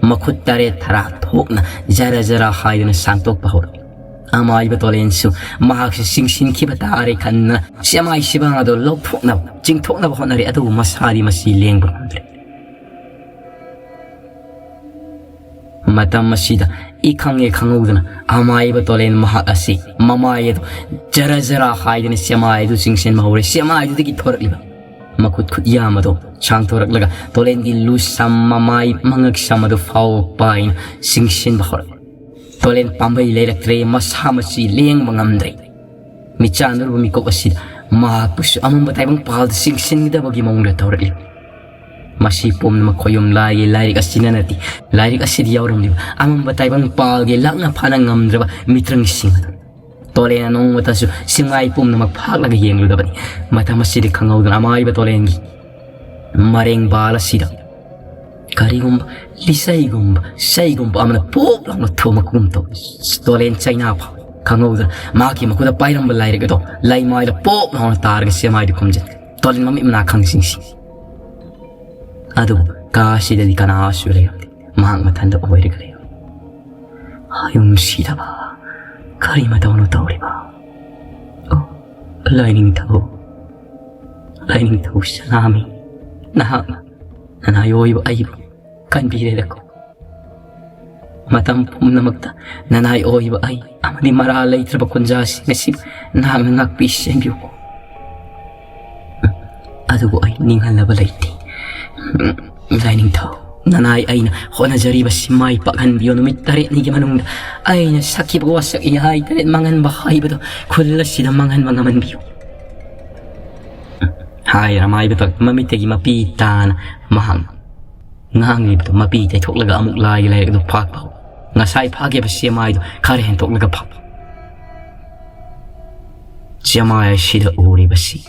ꯃꯈꯨꯠ ꯇꯔꯦꯠ ꯊꯔꯥ ꯊꯣꯛꯅ ꯖꯔ ꯖꯔ ꯍꯥꯏꯗꯨꯅ ꯁꯥꯡꯇꯣꯛꯄ ꯍꯧꯔꯛꯏ꯫ ꯑꯃꯥꯏꯕ ꯇꯣꯔꯦꯟꯁꯨ ꯃꯍꯥꯛꯁꯨ ꯆꯤꯡꯁꯤꯟꯈꯤꯕ ꯇꯥꯔꯦ ꯈꯟꯅ ꯆꯦꯃꯥꯏ ꯁꯤꯕꯥꯡ ꯑꯗꯨ ꯂꯧꯊꯣꯛꯅꯕ, ꯆꯤꯡꯊꯣꯛꯅꯕ ꯍꯣꯠꯅꯔꯦ, ꯑꯗꯨꯕꯨ ꯃꯁꯥꯗꯤ ꯃꯁꯤ ꯂꯦꯡꯕ ꯉꯝꯗ꯭ꯔꯦ꯫ ꯃꯇꯝ ꯑꯁꯤꯗ ꯏꯈꯪ ꯍꯦꯛ ꯈꯪꯍꯧꯗꯅ ꯑꯃꯥꯏꯕ ꯇꯣꯂꯦꯟ ꯃꯍꯥꯛ ꯑꯁꯤ ꯃꯃꯥꯏ ꯑꯗꯨ ꯖꯔ ꯖꯔ ꯍꯥꯏꯗꯨꯅ ꯆꯦꯃꯥꯏ ꯑꯗꯨ ꯆꯤꯡꯁꯤꯟꯕ ꯍꯧꯔꯦ꯫ ꯆꯦꯃꯥꯏꯗꯨꯗꯒꯤ ꯊꯣꯔꯛꯂꯤꯕ ꯃꯈꯨꯠ ꯈꯨꯠ ꯌꯥꯝ ꯑꯗꯨ ꯁꯥꯡꯊꯣꯔꯛꯂꯒ ꯇꯣꯂꯦꯟꯒꯤ ꯂꯨ ꯁꯝ, ꯃꯃꯥꯏ, ꯃꯉꯛ ꯁꯝ ꯑꯗꯨ ꯐꯥꯎꯕ ꯄꯥꯏꯅ ꯆꯤꯡꯁꯤꯟꯕ ꯍꯧꯔꯛꯂꯦ꯫ ꯇꯣꯂꯦꯟ ꯄꯥꯝꯕꯩ ꯂꯩꯔꯛꯇ꯭ꯔꯦ, ꯃꯁꯥ ꯃꯁꯤ ꯂꯦꯡꯕ ꯉꯝꯗ꯭ꯔꯦ꯫ ꯃꯤꯠꯆꯥꯟꯅꯔꯨꯕ ꯃꯤꯀꯨꯞ ꯑꯁꯤꯗ ꯃꯍꯥꯛꯄꯨꯁꯨ ꯑꯃꯝꯕ ꯇꯥꯏꯕꯪ ꯄꯥꯜꯗ ꯆꯤꯡꯁꯤꯟꯒꯗꯕꯒꯤ ꯃꯑꯣꯡꯗ ꯇꯧꯔꯛꯂꯤ꯫ ꯃꯁꯤ ꯄꯨꯝꯅꯃꯛ ꯈꯣꯌꯨꯝ ꯂꯥꯏꯒꯤ ꯂꯥꯏꯔꯤꯛ ꯑꯁꯤꯅ ꯅꯠꯇꯦ, ꯂꯥꯏꯔꯤꯛ ꯑꯁꯤꯗ ꯌꯥꯎꯔꯝꯂꯤꯕ ꯑꯃꯝꯕ ꯇꯥꯏꯕꯪ ꯄꯥꯜꯒꯤ ꯂꯥꯛꯅ ꯐꯥꯅ ꯉꯝꯗ꯭ꯔꯕ ꯃꯤꯇ꯭ꯔꯪꯁꯤꯡ ꯑꯗꯨ꯫ ꯇꯣꯂꯦꯟꯅ ꯅꯣꯡꯃꯇꯁꯨ ꯁꯤꯡꯃꯥꯏ ꯄꯨꯝꯅꯃꯛ ꯐꯥꯛꯂꯒ ꯌꯦꯡꯂꯨꯗꯕꯅꯤ꯫ ꯃꯇꯝ ꯑꯁꯤꯗꯤ ꯈꯪꯍꯧꯗꯅ ꯑꯃꯥꯏꯕ ꯇꯣꯂꯦꯟꯒꯤ ꯃꯔꯦꯡꯕꯥꯜ ꯑꯁꯤꯗ ꯀꯔꯤꯒꯨꯝꯕ ꯂꯤꯆꯩꯒꯨꯝꯕ ꯆꯩꯒꯨꯝꯕ ꯑꯃꯅ ꯄꯣꯞ ꯂꯥꯎꯅ ꯊꯣꯝꯃꯛꯄꯒꯨꯝ ꯇꯧꯏ꯫ ꯇꯣꯂꯦꯟ ꯆꯩꯅꯥ ꯐꯥꯎ ꯈꯪꯍꯧꯗꯅ ꯃꯍꯥꯛꯀꯤ ꯃꯈꯨꯠꯇ ꯄꯥꯏꯔꯝꯕ ꯂꯥꯏꯔꯤꯛ ꯑꯗꯣ ꯂꯩꯃꯥꯏꯗ ꯄꯣꯞ ꯂꯥꯎꯅ ꯇꯥꯔꯒ ꯁꯦꯃꯥꯏꯗ ꯈꯨꯝꯖꯤꯟꯈ꯭ꯔꯦ꯫ ꯇꯣꯂꯦꯟ ꯃꯃꯤꯠ ꯃꯅꯥ ꯈꯪꯁꯤꯡꯁꯤ꯫ ꯑꯗꯨꯕꯨ ꯀꯥ ꯑꯁꯤꯗꯗꯤ ꯀꯅꯥꯁꯨ ꯂꯩꯔꯝꯗꯦ꯫ ꯃꯍꯥꯛ ꯃꯊꯟꯇ ꯑꯣꯏꯔꯒ ꯂꯩꯔꯝꯃꯤ꯫ ꯍꯥꯌꯨꯝꯁꯤꯗꯕ ꯀꯔꯤ ꯃꯇꯧꯅꯣ ꯇꯧꯔꯤꯕ? ꯑꯣ, ꯂꯥꯏꯅꯤꯡꯊꯧ, ꯂꯥꯏꯅꯤꯡꯊꯧ ꯁꯅꯥꯃꯤ, ꯅꯍꯥꯛꯅ ꯅꯅꯥꯏ ꯑꯣꯏꯕ ꯑꯩꯕꯨ ꯀꯟꯕꯤꯔꯦꯗꯀꯣ꯫ ꯃꯇꯝ ꯄꯨꯝꯅꯃꯛꯇ ꯅꯅꯥꯏ ꯑꯣꯏꯕ ꯑꯩ ꯑꯃꯗꯤ ꯃꯔꯥ ꯂꯩꯇ꯭ꯔꯕ ꯀꯨꯟꯖꯥꯁꯤꯡ ꯑꯁꯤꯕꯨ ꯅꯍꯥꯛꯅ ꯉꯥꯛꯄꯤ ꯁꯦꯝꯕꯤꯌꯨꯀꯣ꯫ ꯑꯗꯨꯕꯨ ꯑꯩ ꯅꯤꯡꯍꯟꯅꯕ ꯂꯩꯇꯦ꯫ ꯂꯥꯏꯅꯤꯡꯊꯧ, ꯅꯅꯥꯏ ꯑꯩꯅ ꯍꯣꯠꯅꯖꯔꯤꯕꯁꯤ ꯃꯥꯏ ꯄꯥꯛꯍꯟꯕꯤꯌꯨ꯫ ꯅꯨꯃꯤꯠ ꯇꯔꯦꯠꯅꯤꯒꯤ ꯃꯅꯨꯡꯗ ꯑꯩꯅ ꯁꯛꯈꯤꯕ ꯋꯥꯁꯛ ꯌꯥꯏ ꯇꯔꯦꯠ ꯃꯥꯡꯍꯟꯕ ꯍꯥꯏꯕꯗꯨ ꯈꯨꯜ ꯑꯁꯤꯗ ꯃꯥꯡꯍꯟꯕ ꯉꯝꯍꯟꯕꯤꯌꯨ꯫ ꯍꯥꯏꯔ ꯑꯃꯥꯏꯕꯗꯣ ꯃꯃꯤꯠꯇꯒꯤ ꯃꯄꯤ ꯇꯥꯅ ꯃꯍꯥꯛ ꯉꯥꯡꯂꯤꯕꯗꯨ ꯃꯄꯤ ꯇꯩꯊꯣꯛꯂꯒ ꯑꯃꯨꯛ ꯂꯥꯏꯒꯤ ꯂꯥꯏꯔꯤꯛ ꯑꯗꯨ ꯐꯥꯛꯄ ꯍꯧꯏ꯫ ꯉꯁꯥꯏ ꯐꯥꯈꯤꯕ ꯆꯦꯃꯥꯏꯗꯨ ꯈꯔ ꯍꯦꯟꯇꯣꯛꯂꯒ ꯐꯥꯛ꯫ ꯆꯦꯃꯥꯏ ꯑꯁꯤꯗ ꯎꯔꯤꯕꯁꯤ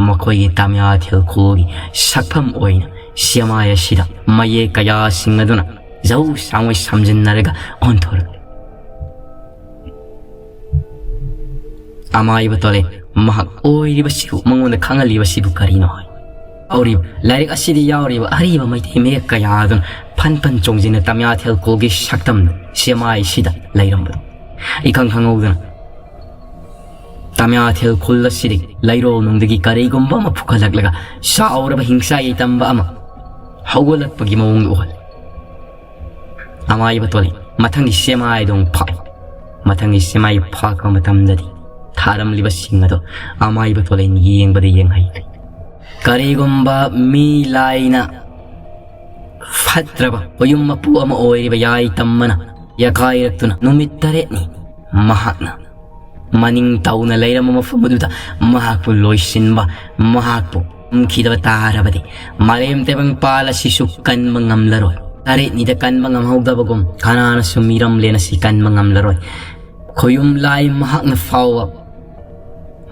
ꯃꯈꯣꯏꯒꯤ ꯇꯥꯃꯤꯌꯥ ꯊꯦꯜꯈꯣꯜꯒꯤ ꯁꯛꯐꯝ ꯑꯣꯏꯅ ꯆꯦꯃꯥꯏ ꯑꯁꯤꯗ ꯃꯌꯦꯛ ꯀꯌꯥꯁꯤꯡ ꯑꯗꯨꯅ ꯖꯧ ꯁꯥꯡꯉꯣꯏ ꯁꯝꯖꯤꯟꯅꯔꯒ ꯑꯣꯟꯊꯣꯔꯛꯂꯤ꯫ ꯑꯃꯥꯏꯕ ꯇꯣꯂꯦ ꯃꯍꯥꯛ ꯑꯣꯏꯔꯤꯕꯁꯤꯕꯨ, ꯃꯉꯣꯟꯗ ꯈꯪꯍꯜꯂꯤꯕꯁꯤꯕꯨ ꯀꯔꯤꯅꯣ ꯍꯥꯏ꯫ ꯌꯥꯎꯔꯤꯕ, ꯂꯥꯏꯔꯤꯛ ꯑꯁꯤꯗ ꯌꯥꯎꯔꯤꯕ ꯑꯔꯤꯕ ꯃꯩꯇꯩ ꯃꯌꯦꯛ ꯀꯌꯥ ꯑꯗꯨꯅ ꯐꯟ ꯐꯟ ꯆꯣꯡꯖꯤꯟꯅ ꯇꯥꯃꯤꯌꯥ ꯊꯦꯜꯈꯣꯜꯒꯤ ꯁꯛꯇꯝ ꯁꯦꯃꯥꯏꯁꯤꯗ ꯂꯩꯔꯝꯕꯗꯨ ꯏꯈꯪ ꯈꯪꯍꯧꯗꯅ ꯇꯥꯃꯤꯌꯥ ꯊꯦꯜ ꯈꯨꯜ ꯑꯁꯤꯗꯒꯤ ꯂꯩꯔꯣꯜ ꯅꯨꯡꯗꯒꯤ ꯀꯔꯤꯒꯨꯝꯕ ꯑꯃ ꯐꯨꯒꯠꯂꯛꯂꯒ ꯆꯥꯎꯔꯕ ꯍꯤꯡꯆꯥ ꯌꯩꯇꯝꯕ ꯑꯃ ꯍꯧꯒꯠꯂꯛꯄꯒꯤ ꯃꯑꯣꯡꯗ ꯎꯍꯜꯂꯤ꯫ ꯑꯃꯥꯏꯕ ꯇꯣꯂꯤ ꯃꯊꯪꯒꯤ ꯁꯦꯃꯥꯏꯗꯣ ꯑꯃꯨꯛ ꯐꯥꯛꯏ꯫ ꯃꯊꯪꯒꯤ ꯁꯦꯃꯥꯏ ꯐꯥꯛꯄ ꯃꯇꯝꯗꯗꯤ ꯊꯥꯔꯝꯂꯤꯕꯁꯤꯡ ꯑꯗꯣ ꯑꯃꯥꯏꯕ ꯇꯣꯂꯦꯟ ꯌꯦꯡꯕꯗ ꯌꯦꯡꯍꯩ꯫ ꯀꯔꯤꯒꯨꯝꯕ ꯃꯤ ꯂꯥꯏꯅ ꯐꯠꯇ꯭ꯔꯕ ꯈꯣꯌꯨꯝ ꯃꯄꯨ ꯑꯃ ꯑꯣꯏꯔꯤꯕ ꯌꯥꯏꯇꯝꯕꯅ ꯌꯥꯀꯥꯏꯔꯛꯇꯨꯅ ꯅꯨꯃꯤꯠ ꯇꯔꯦꯠꯅꯤ ꯃꯍꯥꯛꯅ ꯃꯅꯤꯡ ꯇꯧꯅ ꯂꯩꯔꯝꯕ ꯃꯐꯝ ꯑꯗꯨꯗ ꯃꯍꯥꯛꯄꯨ ꯂꯣꯏꯁꯤꯟꯕ, ꯃꯍꯥꯛꯄꯨ ꯉꯝꯈꯤꯗꯕ ꯇꯥꯔꯕꯗꯤ ꯃꯥꯂꯦꯝ ꯇꯥꯏꯕꯪꯄꯥꯜ ꯑꯁꯤꯁꯨ ꯀꯟꯕ ꯉꯝꯂꯔꯣꯏ꯫ ꯇꯔꯦꯠꯅꯤꯗ ꯀꯟꯕ ꯉꯝꯍꯧꯗꯕꯒꯨꯝ ꯀꯅꯥꯅꯁꯨ ꯃꯤꯔꯝꯂꯦꯟ ꯑꯁꯤ ꯀꯟꯕ ꯉꯝꯂꯔꯣꯏ꯫ ꯈꯣꯌꯨꯝ ꯂꯥꯏ ꯃꯍꯥꯛꯅ ꯐꯥꯎꯕ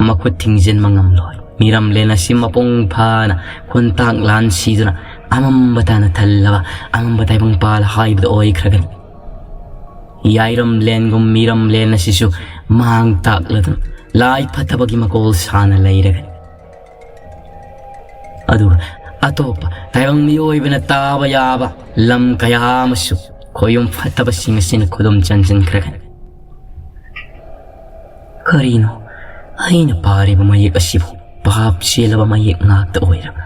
ꯃꯈꯨꯠ ꯊꯤꯡꯖꯤꯟꯕ ꯉꯝꯂꯣꯏ꯫ ꯃꯤꯔꯝꯂꯦꯟ ꯑꯁꯤ ꯃꯄꯨꯡ ꯐꯥꯅ ꯈꯣꯟꯊꯥꯡ ꯂꯥꯟ ꯁꯤꯗꯨꯅ ꯑꯃꯝꯕ ꯇꯥꯅ ꯊꯜꯂꯕ ꯑꯃꯝꯕ ꯇꯥꯏꯕꯪꯄꯥꯜ ꯍꯥꯏꯕꯗꯨ ꯑꯣꯏꯈ꯭ꯔꯒꯅꯤ꯫ ꯌꯥꯏꯔꯝꯂꯦꯟꯒꯨꯝ ꯃꯤꯔꯝꯂꯦꯟ ꯑꯁꯤꯁꯨ ꯃꯥꯡ ꯇꯥꯛꯂꯗꯨꯅ ꯂꯥꯏ ꯐꯠꯇꯕꯒꯤ ꯃꯀꯣꯜ ꯁꯥꯅ ꯂꯩꯔꯒꯅꯤ꯫ ꯑꯗꯨꯒ ꯑꯇꯣꯞꯄ ꯇꯥꯏꯕꯪ ꯃꯤꯑꯣꯏꯕꯅ ꯇꯥꯕ ꯌꯥꯕ ꯂꯝ ꯀꯌꯥ ꯑꯃꯁꯨ ꯈꯣꯌꯨꯝ ꯐꯠꯇꯕꯁꯤꯡ ꯑꯁꯤꯅ ꯈꯨꯗꯨꯝ ꯆꯟꯁꯤꯟꯈ꯭ꯔꯒꯅꯤ꯫ ꯀꯔꯤꯅꯣ ꯑꯩꯅ ꯄꯥꯔꯤꯕ ꯃꯌꯦꯛ ꯑꯁꯤꯕꯨ ꯄꯥꯞ ꯆꯦꯜꯂꯕ ꯃꯌꯦꯛ ꯉꯥꯛꯇ ꯑꯣꯏꯔꯕ꯭ꯔꯥ?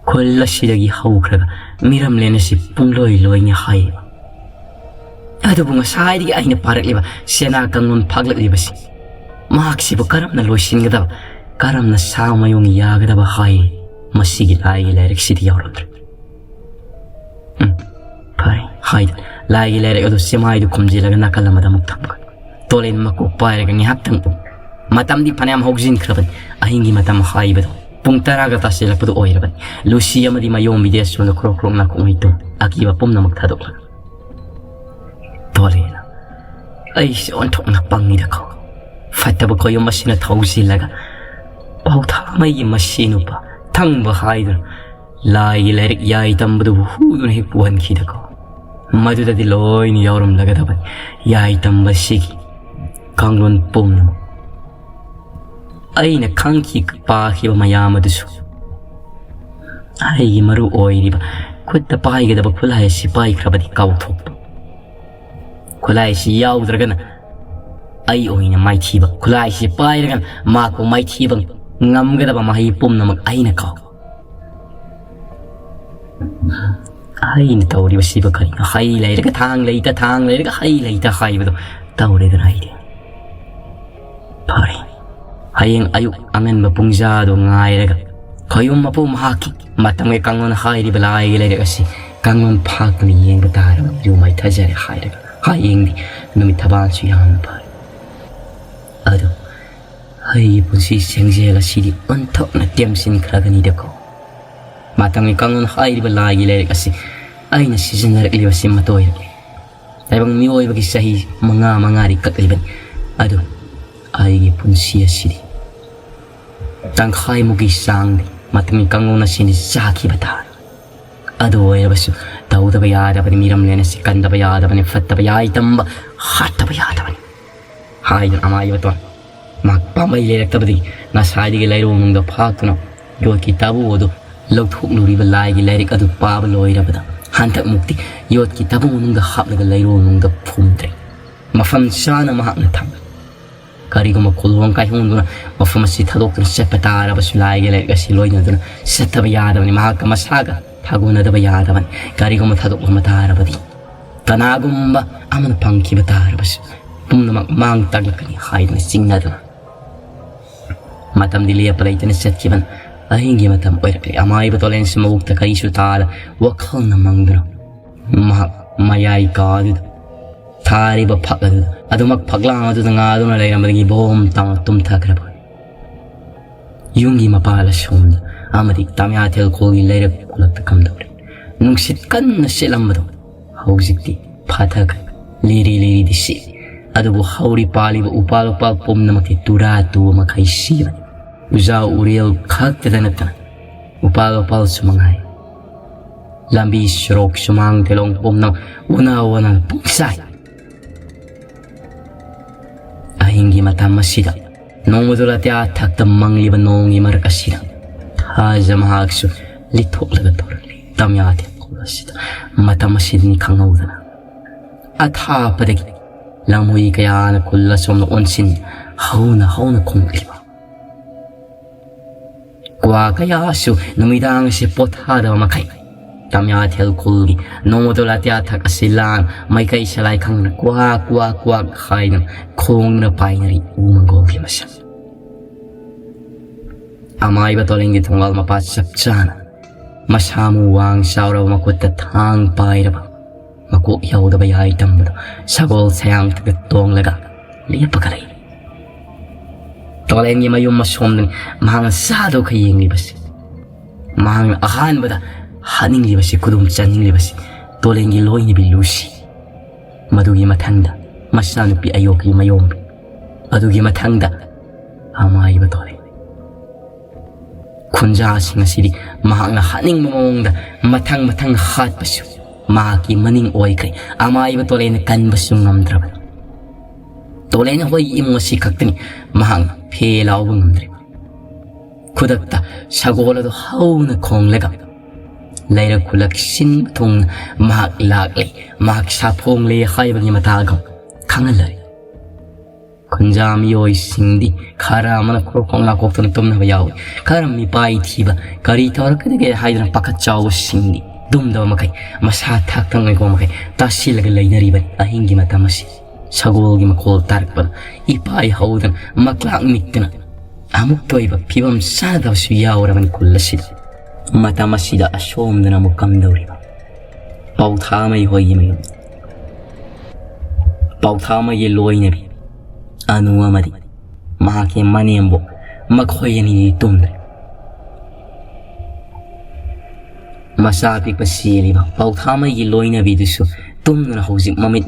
ꯈꯨꯜ ꯑꯁꯤꯗꯒꯤ ꯍꯧꯈ꯭ꯔꯒ ꯃꯤꯔꯝꯂꯦꯟ ꯑꯁꯤ ꯄꯨꯡꯂꯣꯏ ꯂꯣꯏꯅꯤ ꯍꯥꯏꯌꯦꯕ꯫ ꯑꯗꯨꯕꯨ ꯉꯁꯥꯏꯗꯒꯤ ꯑꯩꯅ ꯄꯥꯔꯛꯂꯤꯕ ꯁꯦꯅꯥ ꯀꯥꯡꯂꯣꯟ ꯐꯥꯒꯠꯂꯛꯂꯤꯕꯁꯤ, ꯃꯍꯥꯛꯁꯤꯕꯨ ꯀꯔꯝꯅ ꯂꯣꯏꯁꯤꯟꯒꯗꯕ, ꯀꯔꯝꯅ ꯁꯥ ꯃꯌꯨꯡ ꯌꯥꯒꯗꯕ ꯍꯥꯏ, ꯃꯁꯤꯒꯤ ꯂꯥꯏꯒꯤ ꯂꯥꯏꯔꯤꯛꯁꯤꯗꯤ ꯌꯥꯎꯔꯝꯗ꯭ꯔꯦ꯫ ꯎꯝ, ꯐꯔꯦ ꯍꯥꯏꯗꯅ ꯂꯥꯏꯒꯤ ꯂꯥꯏꯔꯤꯛ ꯑꯗꯨ ꯆꯦꯃꯥꯏꯗꯨ ꯈꯨꯝꯖꯤꯜꯂꯒ ꯅꯥꯀꯜ ꯑꯃꯗ ꯑꯃꯨꯛ ꯊꯝꯈ꯭ꯔꯦ꯫ ꯇꯣꯂꯦꯟ ꯃꯀꯣꯛ ꯄꯥꯏꯔꯒ ꯉꯥꯏꯍꯥꯛꯇꯪ ꯎꯪ꯫ ꯃꯇꯝꯗꯤ ꯐꯅꯌꯥꯝ ꯍꯧꯖꯤꯟꯈ꯭ꯔꯕꯅꯤ꯫ ꯑꯍꯤꯡꯒꯤ ꯃꯇꯝ ꯍꯥꯏꯕꯗꯣ ꯄꯨꯡ ꯇꯔꯥꯒ ꯇꯥꯁꯤꯜꯂꯛꯄꯗꯨ ꯑꯣꯏꯔꯕꯅꯤ꯫ ꯂꯨꯁꯤ ꯑꯃꯗꯤ ꯃꯌꯣꯝꯕꯤꯗꯤ ꯑꯁꯣꯝꯗ ꯈ꯭ꯔꯣꯛ ꯈ꯭ꯔꯣꯛ ꯅꯥꯀꯣꯡꯉꯩ ꯇꯨꯝ ꯑꯀꯤꯕ ꯄꯨꯝꯅꯃꯛ ꯊꯥꯗꯣꯛꯂꯒ꯫ ꯇꯣꯂꯦꯟ, ꯑꯩꯁꯦ ꯑꯣꯟꯊꯣꯛꯅ ꯄꯪꯉꯤꯗꯀꯣ꯫ ꯐꯠꯇꯕ ꯈꯣꯌꯨꯝ ꯑꯁꯤꯅ ꯊꯧꯁꯤꯜꯂꯒ ꯄꯥꯎꯊꯥꯃꯩꯒꯤ ꯃꯁꯤ ꯅꯨꯄꯥ ꯊꯪꯕ ꯍꯥꯏꯗꯨꯅ ꯂꯥꯏꯒꯤ ꯂꯥꯏꯔꯤꯛ ꯌꯥꯏ ꯇꯝꯕꯗꯨꯕꯨ ꯍꯨꯗꯨꯅ ꯍꯦꯛ ꯄꯨꯍꯟꯈꯤꯗꯀꯣ꯫ ꯃꯗꯨꯗꯗꯤ ꯂꯣꯏꯅ ꯌꯥꯎꯔꯝꯂꯒꯗꯕꯅꯤ ꯌꯥꯏ ꯇꯝꯕꯁꯤꯒꯤ ꯀꯥꯡꯂꯣꯟ ꯄꯨꯝꯅꯃꯛ꯫ ꯑꯩꯅ ꯈꯪꯈꯤ ꯄꯥꯈꯤꯕ ꯃꯌꯥꯝ ꯑꯗꯨꯁꯨ꯫ ꯑꯩꯒꯤ ꯃꯔꯨ ꯑꯣꯏꯔꯤꯕ ꯈꯨꯠꯇ ꯄꯥꯏꯒꯗꯕ ꯈꯨꯠꯂꯥꯏ ꯑꯁꯤ ꯄꯥꯏꯈ꯭ꯔꯕꯗꯤ ꯀꯥꯎꯊꯣꯛꯄ꯫ ꯈꯨꯠꯂꯥꯏ ꯑꯁꯤ ꯌꯥꯎꯗ꯭ꯔꯒꯅ ꯑꯩ ꯑꯣꯏꯅ ꯃꯥꯏꯊꯤꯕ, ꯈꯨꯠꯂꯥꯏ ꯑꯁꯤ ꯄꯥꯏꯔꯒꯅ ꯃꯍꯥꯛꯄꯨ ꯃꯥꯏꯊꯤꯕ ꯉꯝꯒꯗꯕ ꯃꯍꯩ ꯄꯨꯝꯅꯃꯛ ꯑꯩꯅ ꯀꯥꯎ꯫ ꯑꯩꯅ ꯇꯧꯔꯤꯕꯁꯤꯕꯨ ꯀꯔꯤꯅꯣ? ꯍꯩ ꯂꯩꯔꯒ ꯊꯥꯡ ꯂꯩꯇ, ꯊꯥꯡ ꯂꯩꯔꯒ ꯍꯩ ꯂꯩꯇ ꯍꯥꯏꯕꯗꯣ ꯇꯧꯔꯦꯗꯅ ꯑꯩꯗꯤ꯫ ꯐꯔꯦ, ꯍꯌꯦꯡ ꯑꯌꯨꯛ ꯑꯉꯟꯕ ꯄꯨꯡꯖꯥꯗꯣ ꯉꯥꯏꯔꯒ ꯈꯣꯌꯨꯝ ꯃꯄꯨ ꯃꯍꯥꯛꯀꯤ ꯃꯇꯝꯒꯤ ꯀꯥꯡꯂꯣꯟ ꯍꯥꯏꯔꯤꯕ ꯂꯥꯏꯒꯤ ꯂꯥꯏꯔꯤꯛ ꯑꯁꯤ ꯀꯥꯡꯂꯣꯟ ꯐꯥꯛꯇꯨꯅ ꯌꯦꯡꯕ ꯇꯥꯔꯕ꯫ ꯌꯨꯝ ꯃꯩ ꯊꯥꯖꯔꯦ ꯍꯥꯏꯔꯒ ꯍꯌꯦꯡꯗꯤ ꯅꯨꯃꯤꯠ ꯊꯕꯥꯜꯁꯨ ꯌꯥꯝꯅ ꯐꯔꯦ꯫ ꯑꯗꯨ ꯑꯩꯒꯤ ꯄꯨꯟꯁꯤ ꯁꯦꯡꯖꯦꯜ ꯑꯁꯤꯗꯤ ꯑꯣꯟꯊꯣꯛꯅ ꯇꯦꯝꯁꯤꯟꯈ꯭ꯔꯒꯅꯤꯗꯀꯣ꯫ ꯃꯇꯝꯒꯤ ꯀꯥꯡꯂꯣꯟ ꯍꯥꯏꯔꯤꯕ ꯂꯥꯏꯒꯤ ꯂꯥꯏꯔꯤꯛ ꯑꯁꯤ ꯑꯩꯅ ꯁꯤꯖꯤꯟꯅꯔꯛꯂꯤꯕꯁꯤ ꯃꯇꯣꯏꯔꯛꯂꯦ꯫ ꯇꯥꯏꯕꯪ ꯃꯤꯑꯣꯏꯕꯒꯤ ꯆꯍꯤ ꯃꯉꯥ ꯃꯉꯥꯗꯤ ꯀꯛꯂꯤꯕꯅꯤ꯫ ꯑꯗꯨ ꯑꯩꯒꯤ ꯄꯨꯟꯁꯤ ꯑꯁꯤꯗꯤ ꯇꯪꯈꯥꯏꯃꯨꯛꯀꯤ ꯆꯥꯡꯗꯤ ꯃꯇꯝꯒꯤ ꯀꯥꯡꯂꯣꯟ ꯑꯁꯤꯅ ꯆꯥꯈꯤꯕ ꯇꯥꯔꯦ꯫ ꯑꯗꯨ ꯑꯣꯏꯔꯕꯁꯨ ꯇꯧꯗꯕ ꯌꯥꯗꯕꯅꯤ, ꯃꯤꯔꯝꯂꯦꯟ ꯑꯁꯤ ꯀꯟꯗꯕ ꯌꯥꯗꯕꯅꯤ, ꯐꯠꯇꯕ ꯌꯥꯏ ꯇꯝꯕ ꯍꯥꯠꯇꯕ ꯌꯥꯗꯕꯅꯤ ꯍꯥꯏꯗꯨꯅ ꯑꯃꯥꯏꯕꯇꯣꯟ ꯃꯍꯥꯛ ꯄꯥꯝꯕꯩ ꯂꯩꯔꯛꯇꯕꯗꯒꯤ ꯉꯁꯥꯏꯗꯒꯤ ꯂꯩꯔꯣꯡꯅꯨꯡꯗ ꯐꯥꯛꯇꯨꯅ ꯌꯣꯠꯀꯤ ꯇꯥꯕꯨ ꯑꯗꯨ ꯂꯧꯊꯣꯛꯂꯨꯔꯤꯕ ꯂꯥꯏꯒꯤ ꯂꯥꯏꯔꯤꯛ ꯑꯗꯨ ꯄꯥꯕ ꯂꯣꯏꯔꯕꯗ ꯍꯟꯗꯛꯃꯨꯛꯇꯤ ꯌꯣꯠꯀꯤ ꯇꯥꯕꯨ ꯃꯅꯨꯡꯗ ꯍꯥꯞꯂꯒ ꯂꯩꯔꯣꯡꯅꯨꯡꯗ ꯐꯨꯝꯗ꯭ꯔꯦ꯫ ꯃꯐꯝ ꯆꯥꯅ ꯃꯍꯥꯛꯅ ꯊꯝꯂꯦ꯫ ꯀꯔꯤꯒꯨꯝꯕ ꯈꯨꯜꯋꯥꯡ ꯀꯥꯏꯍꯣꯡꯗꯨꯅ ꯃꯐꯝ ꯑꯁꯤ ꯊꯥꯗꯣꯛꯇꯨꯅ ꯆꯠꯄ ꯇꯥꯔꯕꯁꯨ ꯂꯥꯏꯒꯤ ꯂꯥꯏꯔꯤꯛ ꯑꯁꯤ ꯂꯣꯏꯅꯗꯨꯅ ꯆꯠꯇꯕ ꯌꯥꯗꯕꯅꯤ꯫ ꯃꯍꯥꯛꯀ ꯃꯁꯥꯒ ꯊꯥꯒꯣꯟꯅꯗꯕ ꯌꯥꯗꯕꯅꯤ꯫ ꯀꯔꯤꯒꯨꯝꯕ ꯊꯥꯗꯣꯛꯂꯝꯕ ꯇꯥꯔꯕꯗꯤ ꯀꯅꯥꯒꯨꯝꯕ ꯑꯃꯅ ꯐꯪꯈꯤꯕ ꯇꯥꯔꯕꯁꯨ ꯄꯨꯝꯅꯃꯛ ꯃꯥꯡ ꯇꯥꯛꯂꯛꯀꯅꯤ ꯍꯥꯏꯗꯨꯅ ꯆꯤꯡꯅꯗꯨꯅ ꯃꯇꯝꯗꯤ ꯂꯦꯞꯄ ꯂꯩꯇꯅ ꯆꯠꯈꯤꯕꯅ ꯑꯍꯤꯡꯒꯤ ꯃꯇꯝ ꯑꯣꯏꯔꯛꯂꯦ꯫ ꯑꯃꯥꯏꯕ ꯇꯣꯂꯦꯟꯁꯤ ꯃꯕꯨꯛꯇ ꯀꯔꯤꯁꯨ ꯇꯥꯗ ꯋꯥꯈꯜꯅ ꯃꯪꯗꯨꯅ ꯃꯍꯥꯛ ꯃꯌꯥꯏ ꯀꯥꯗꯨꯗ ꯊꯥꯔꯤꯕ ꯐꯛ ꯑꯗꯨꯗ ꯑꯗꯨꯃꯛ ꯐꯛꯂꯥꯡ ꯑꯗꯨꯗ ꯉꯥꯗꯨꯅ ꯂꯩꯔꯝꯕꯗꯒꯤ ꯕꯣꯝ ꯇꯥꯎꯅ ꯇꯨꯝꯊꯈ꯭ꯔꯕ꯫ ꯌꯨꯝꯒꯤ ꯃꯄꯥꯜ ꯑꯁꯣꯝꯗ ꯑꯃꯗꯤ ꯇꯥꯃꯤꯌꯥꯊꯦꯜ ꯈꯣꯜꯒꯤ ꯂꯩꯔꯛ ꯈꯨꯂꯛꯇ ꯀꯝꯗꯧꯔꯦ꯫ ꯅꯨꯡꯁꯤꯠ ꯀꯟꯅ ꯁꯤꯠꯂꯝꯕꯗꯣ ꯍꯧꯖꯤꯛꯇꯤ ꯐꯥꯊꯈ꯭ꯔꯦ꯫ ꯂꯤꯔꯤ ꯂꯤꯔꯤꯗꯤ ꯁꯤꯠꯂꯤ꯫ ꯑꯗꯨꯕꯨ ꯍꯧꯔꯤ ꯄꯥꯜꯂꯤꯕ ꯎꯄꯥꯜ ꯋꯥꯄꯥꯜ ꯄꯨꯝꯅꯃꯛꯇꯤ ꯇꯨꯔꯥ ꯇꯨꯕ ꯃꯈꯩ ꯁꯤꯕꯅꯤ꯫ ꯎꯖꯥ ꯎꯔꯦꯜ ꯈꯛꯇꯗ ꯅꯠꯇꯅ ꯎꯄꯥꯜ ꯋꯥꯄꯥꯜꯁꯨ ꯃꯉꯥꯏ꯫ ꯂꯝꯕꯤ ꯁꯣꯔꯣꯛ ꯁꯨꯃꯥꯡ ꯇꯦꯂꯣꯡ ꯄꯨꯝꯅꯃꯛ ꯎꯅ ꯋꯥꯅ ꯄꯨꯡꯆꯥꯏ꯫ ꯑꯍꯤꯡꯒꯤ ꯃꯇꯝ ꯑꯁꯤꯗ ꯅꯣꯡꯃꯗꯣꯜ ꯑꯇꯤꯌꯥ ꯊꯛꯇ ꯃꯪꯂꯤꯕ ꯅꯣꯡꯒꯤ ꯃꯔꯛ ꯑꯁꯤꯗ ꯊꯥꯖ ꯃꯍꯥꯛꯁꯨ ꯂꯤꯊꯣꯛꯂꯒ ꯊꯣꯔꯛꯂꯤ꯫ ꯇꯝꯌꯥ ꯊꯦꯡꯈꯣꯜ ꯑꯁꯤꯗ ꯃꯇꯝ ꯑꯁꯤꯗꯅꯤ ꯈꯪꯍꯧꯗꯅ ꯑꯊꯥꯞꯄꯗꯒꯤ ꯂꯝꯍꯨꯏ ꯀꯌꯥꯅ ꯈꯨꯜ ꯑꯁꯣꯝꯗ ꯑꯣꯟꯁꯤꯟ ꯍꯧꯅ ꯍꯧꯅ ꯈꯣꯡꯂꯛꯂꯤꯕ꯫ ꯀ꯭ꯋꯥ ꯀꯌꯥꯁꯨ ꯅꯨꯃꯤꯗꯥꯡ ꯑꯁꯤ ꯄꯣꯊꯥꯗꯕ ꯃꯈꯩ ꯇꯝꯌꯥꯊꯦꯜ ꯈꯨꯜꯒꯤ ꯅꯣꯡꯃꯗꯣꯜ ꯑꯇꯤꯌꯥ ꯊꯛ ꯑꯁꯤ ꯂꯥꯟ ꯃꯥꯏꯀꯩ ꯁꯂꯥꯏ ꯈꯪꯗꯅ ꯀ꯭ꯋꯥ ꯀ꯭ꯋꯥ ꯀ꯭ꯋꯥ ꯍꯥꯏꯅ ꯈꯣꯡꯅ ꯄꯥꯏꯅꯔꯤ ꯎ ꯃꯪꯒꯣꯜꯒꯤ ꯃꯁꯛ꯫ ꯑꯃꯥꯏꯕ ꯇꯣꯂꯤꯡꯒꯤ ꯊꯣꯡꯒꯥꯜ ꯃꯄꯥ ꯆꯞ ꯆꯥꯅ ꯃꯁꯥ ꯃꯎ ꯋꯥꯡ ꯆꯥꯎꯔꯕ ꯃꯈꯨꯠꯇ ꯊꯥꯡ ꯄꯥꯏꯔꯕ ꯃꯀꯣꯛ ꯌꯥꯎꯗꯕ ꯌꯥꯏ ꯇꯝꯕꯗꯣ ꯁꯒꯣꯜ ꯁꯌꯥꯡꯊꯛꯇ ꯇꯣꯡꯂꯒ ꯂꯦꯞꯄꯒ ꯂꯩ꯫ ꯇꯣꯂꯦꯟꯒꯤ ꯃꯌꯨꯝ ꯑꯁꯣꯝꯗꯅꯤ ꯃꯍꯥꯛꯅ ꯆꯥꯗꯨꯈ ꯌꯦꯡꯂꯤꯕꯁꯤ꯫ ꯃꯍꯥꯛꯅ ꯑꯍꯥꯟꯕꯗ ꯍꯥꯠꯅꯤꯡꯂꯤꯕꯁꯤ, ꯈꯨꯗꯨꯝ ꯆꯟꯅꯤꯡꯂꯤꯕꯁꯤ ꯇꯣꯂꯦꯟꯒꯤ ꯂꯣꯏꯅꯕꯤ ꯂꯨꯁꯤ꯫ ꯃꯗꯨꯒꯤ ꯃꯊꯪꯗ ꯃꯆꯥꯅꯨꯄꯤ ꯑꯌꯣꯛꯀꯤ ꯃꯌꯣꯝꯕꯤ꯫ ꯑꯗꯨꯒꯤ ꯃꯊꯪꯗ ꯑꯃꯥꯏꯕ ꯇꯣꯂꯦꯟ꯫ ꯈꯨꯟꯖꯥꯁꯤꯡ ꯑꯁꯤꯗꯤ ꯃꯍꯥꯛꯅ ꯍꯥꯠꯅꯤꯡꯕ ꯃꯑꯣꯡꯗ ꯃꯊꯪ ꯃꯊꯪ ꯍꯥꯠꯄꯁꯨ ꯃꯍꯥꯛꯀꯤ ꯃꯅꯤꯡ ꯑꯣꯏꯈ꯭ꯔꯦ꯫ ꯑꯃꯥꯏꯕ ꯇꯣꯂꯦꯟꯅ ꯀꯟꯕꯁꯨ ꯉꯝꯗ꯭ꯔꯕ꯫ ꯇꯣꯂꯦꯟ ꯍꯣꯏꯒꯤ ꯏꯃꯨꯡ ꯑꯁꯤ ꯈꯛꯇꯅꯤ ꯃꯍꯥꯛꯅ ꯐꯦ ꯂꯥꯎꯕ ꯉꯝꯗ꯭ꯔꯤꯕ꯫ ꯈꯨꯗꯛꯇ ꯁꯒꯣꯜ ꯑꯗꯨ ꯍꯧꯅ ꯈꯣꯡꯂꯒ ꯂꯩꯔꯛ ꯈꯨꯂꯛ ꯁꯤꯟꯕ ꯊꯨꯡꯅ ꯃꯍꯥꯛ ꯂꯥꯛꯂꯦ, ꯃꯍꯥꯛ ꯁꯥꯐꯣꯡꯂꯦ ꯍꯥꯏꯕꯒꯤ ꯃꯇꯥꯒꯨꯝ ꯈꯪꯍꯜꯂꯔꯤ꯫ ꯈꯨꯟꯖꯥ ꯃꯤꯑꯣꯏꯁꯤꯡꯗꯤ ꯈꯔ ꯑꯃꯅ ꯈꯣꯔ ꯈꯣꯡ ꯂꯥꯛꯀꯣꯛꯇꯨꯅ ꯇꯨꯝꯅꯕ ꯌꯥꯎꯏ꯫ ꯈꯔ ꯃꯤꯄꯥꯏ ꯊꯤꯕ, ꯀꯔꯤ ꯇꯧꯔꯛꯀꯗꯒꯦ ꯍꯥꯏꯗꯨꯅ ꯄꯥꯈꯠ ꯆꯥꯎꯕꯁꯤꯡꯗꯤ ꯇꯨꯝꯗꯕ ꯃꯈꯩ, ꯃꯁꯥ ꯊꯥꯛꯇ ꯉꯥꯏꯀꯣ ꯃꯈꯩ ꯇꯥꯁꯤꯜꯂꯒ ꯂꯩꯅꯔꯤꯕꯅꯤ꯫ ꯑꯍꯤꯡꯒꯤ ꯃꯇꯝ ꯑꯁꯤ ꯁꯒꯣꯜꯒꯤ ꯃꯈꯣꯜ ꯇꯥꯔꯛꯄꯗ ꯏꯄꯥꯏ ꯍꯧꯗꯨꯅ ꯃꯀ꯭ꯂꯥꯛ ꯅꯤꯛꯇꯨꯅ ꯑꯃꯨꯛꯇ ꯑꯣꯏꯕ ꯐꯤꯕꯝ ꯆꯥꯗꯕꯁꯨ ꯌꯥꯎꯔꯕꯅꯤ ꯈꯨꯜ ꯑꯁꯤꯗ꯫ ꯃꯇꯝ ꯑꯁꯤꯗ ꯑꯁꯣꯝꯗꯅ ꯑꯃꯨꯛ ꯀꯝꯗꯧꯔꯤꯕ? ꯄꯥꯎꯊꯥꯃꯩ ꯍꯣꯏꯒꯤ ꯃꯌꯨꯝ꯫ ꯄꯥꯎꯊꯥꯃꯩꯒꯤ ꯂꯣꯏꯅꯕꯤ ꯑꯅꯨ ꯑꯃꯗꯤ ꯃꯍꯥꯛꯀꯤ ꯃꯅꯦꯝꯕꯨ ꯃꯈꯣꯏ ꯑꯅꯤꯗꯤ ꯇꯨꯝꯗ꯭ꯔꯦ꯫ ꯃꯆꯥ ꯑꯄꯤꯛꯄ ꯆꯦꯜꯂꯤꯕ ꯄꯥꯎꯊꯥꯃꯩꯒꯤ ꯂꯣꯏꯅꯕꯤꯗꯨꯁꯨ ꯇꯨꯝꯗꯨꯅ ꯍꯧꯖꯤꯛ ꯃꯃꯤꯠ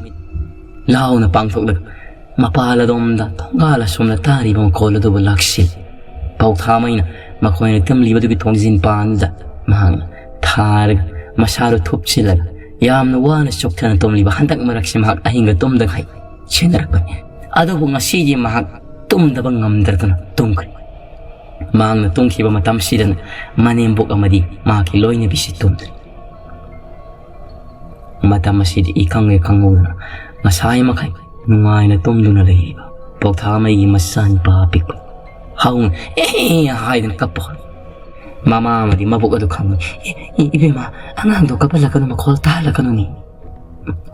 ꯂꯥꯎꯅ ꯄꯥꯡꯊꯣꯛꯂꯒ ꯃꯄꯥꯜ ꯑꯗꯣꯝꯗ ꯊꯣꯡꯒꯥꯜ ꯑꯁꯣꯝꯗ ꯇꯥꯔꯤꯕ ꯃꯈꯣꯜ ꯑꯗꯨꯕꯨ ꯂꯥꯛꯁꯤꯜ꯫ ꯄꯥꯎꯊꯥꯃꯩꯅ ꯃꯈꯣꯏꯅ ꯇꯨꯝꯂꯤꯕꯗꯨꯒꯤ ꯊꯣꯡꯖꯤꯟ ꯄꯥꯟꯗꯨꯗ ꯃꯍꯥꯛꯅ ꯊꯥꯔꯒ ꯃꯁꯥꯗꯨ ꯊꯨꯞꯆꯤꯜꯂꯒ ꯌꯥꯝꯅ ꯋꯥꯅ ꯆꯣꯛꯊꯅ ꯇꯨꯝꯂꯤꯕ ꯍꯟꯗꯛ ꯃꯔꯛꯁꯤ ꯃꯍꯥꯛ ꯑꯍꯤꯡꯒ ꯇꯨꯝꯗꯈꯩ ꯁꯦꯟꯅꯔꯛꯄꯅꯤ꯫ ꯑꯗꯨꯕꯨ ꯉꯁꯤꯗꯤ ꯃꯍꯥꯛ ꯇꯨꯝꯗꯕ ꯉꯝꯗ꯭ꯔꯗꯨꯅ ꯇꯨꯝꯈ꯭ꯔꯦ꯫ ꯃꯍꯥꯛꯅ ꯇꯨꯝꯈꯤꯕ ꯃꯇꯝꯁꯤꯗꯅ ꯃꯅꯦꯝꯕꯣꯛ ꯑꯃꯗꯤ ꯃꯍꯥꯛꯀꯤ ꯂꯣꯏꯅꯕꯤꯁꯤ ꯇꯨꯝꯗ꯭ꯔꯤ꯫ ꯃꯇꯝ ꯑꯁꯤꯗꯤ ꯏꯈꯪ ꯍꯦꯛ ꯈꯪꯍꯧꯗꯅ ꯉꯁꯥꯏ ꯃꯈꯩ ꯅꯨꯡꯉꯥꯏꯅ ꯇꯨꯝꯗꯨꯅ ꯂꯩꯔꯤꯕ ꯄꯥꯎꯊꯥꯃꯩꯒꯤ ꯃꯆꯥꯅꯨꯄꯥ ꯑꯄꯤꯛꯄ ꯍꯧꯅ "ꯑꯦ" ꯍꯥꯏꯗꯨꯅ ꯀꯞꯄ ꯍꯧꯔꯛꯏ꯫ ꯃꯃꯥ ꯑꯃꯗꯤ ꯃꯕꯨꯛ ꯑꯗꯨ ꯈꯪꯉꯤ꯫ "ꯑꯦ, ꯑꯦ, ꯏꯕꯦꯝꯃ, ꯑꯉꯥꯡꯗꯣ ꯀꯞꯍꯜꯂꯛꯀꯅꯨ, ꯃꯈꯣꯜ ꯇꯥꯍꯜꯂꯛꯀꯅꯨꯅꯦ"꯫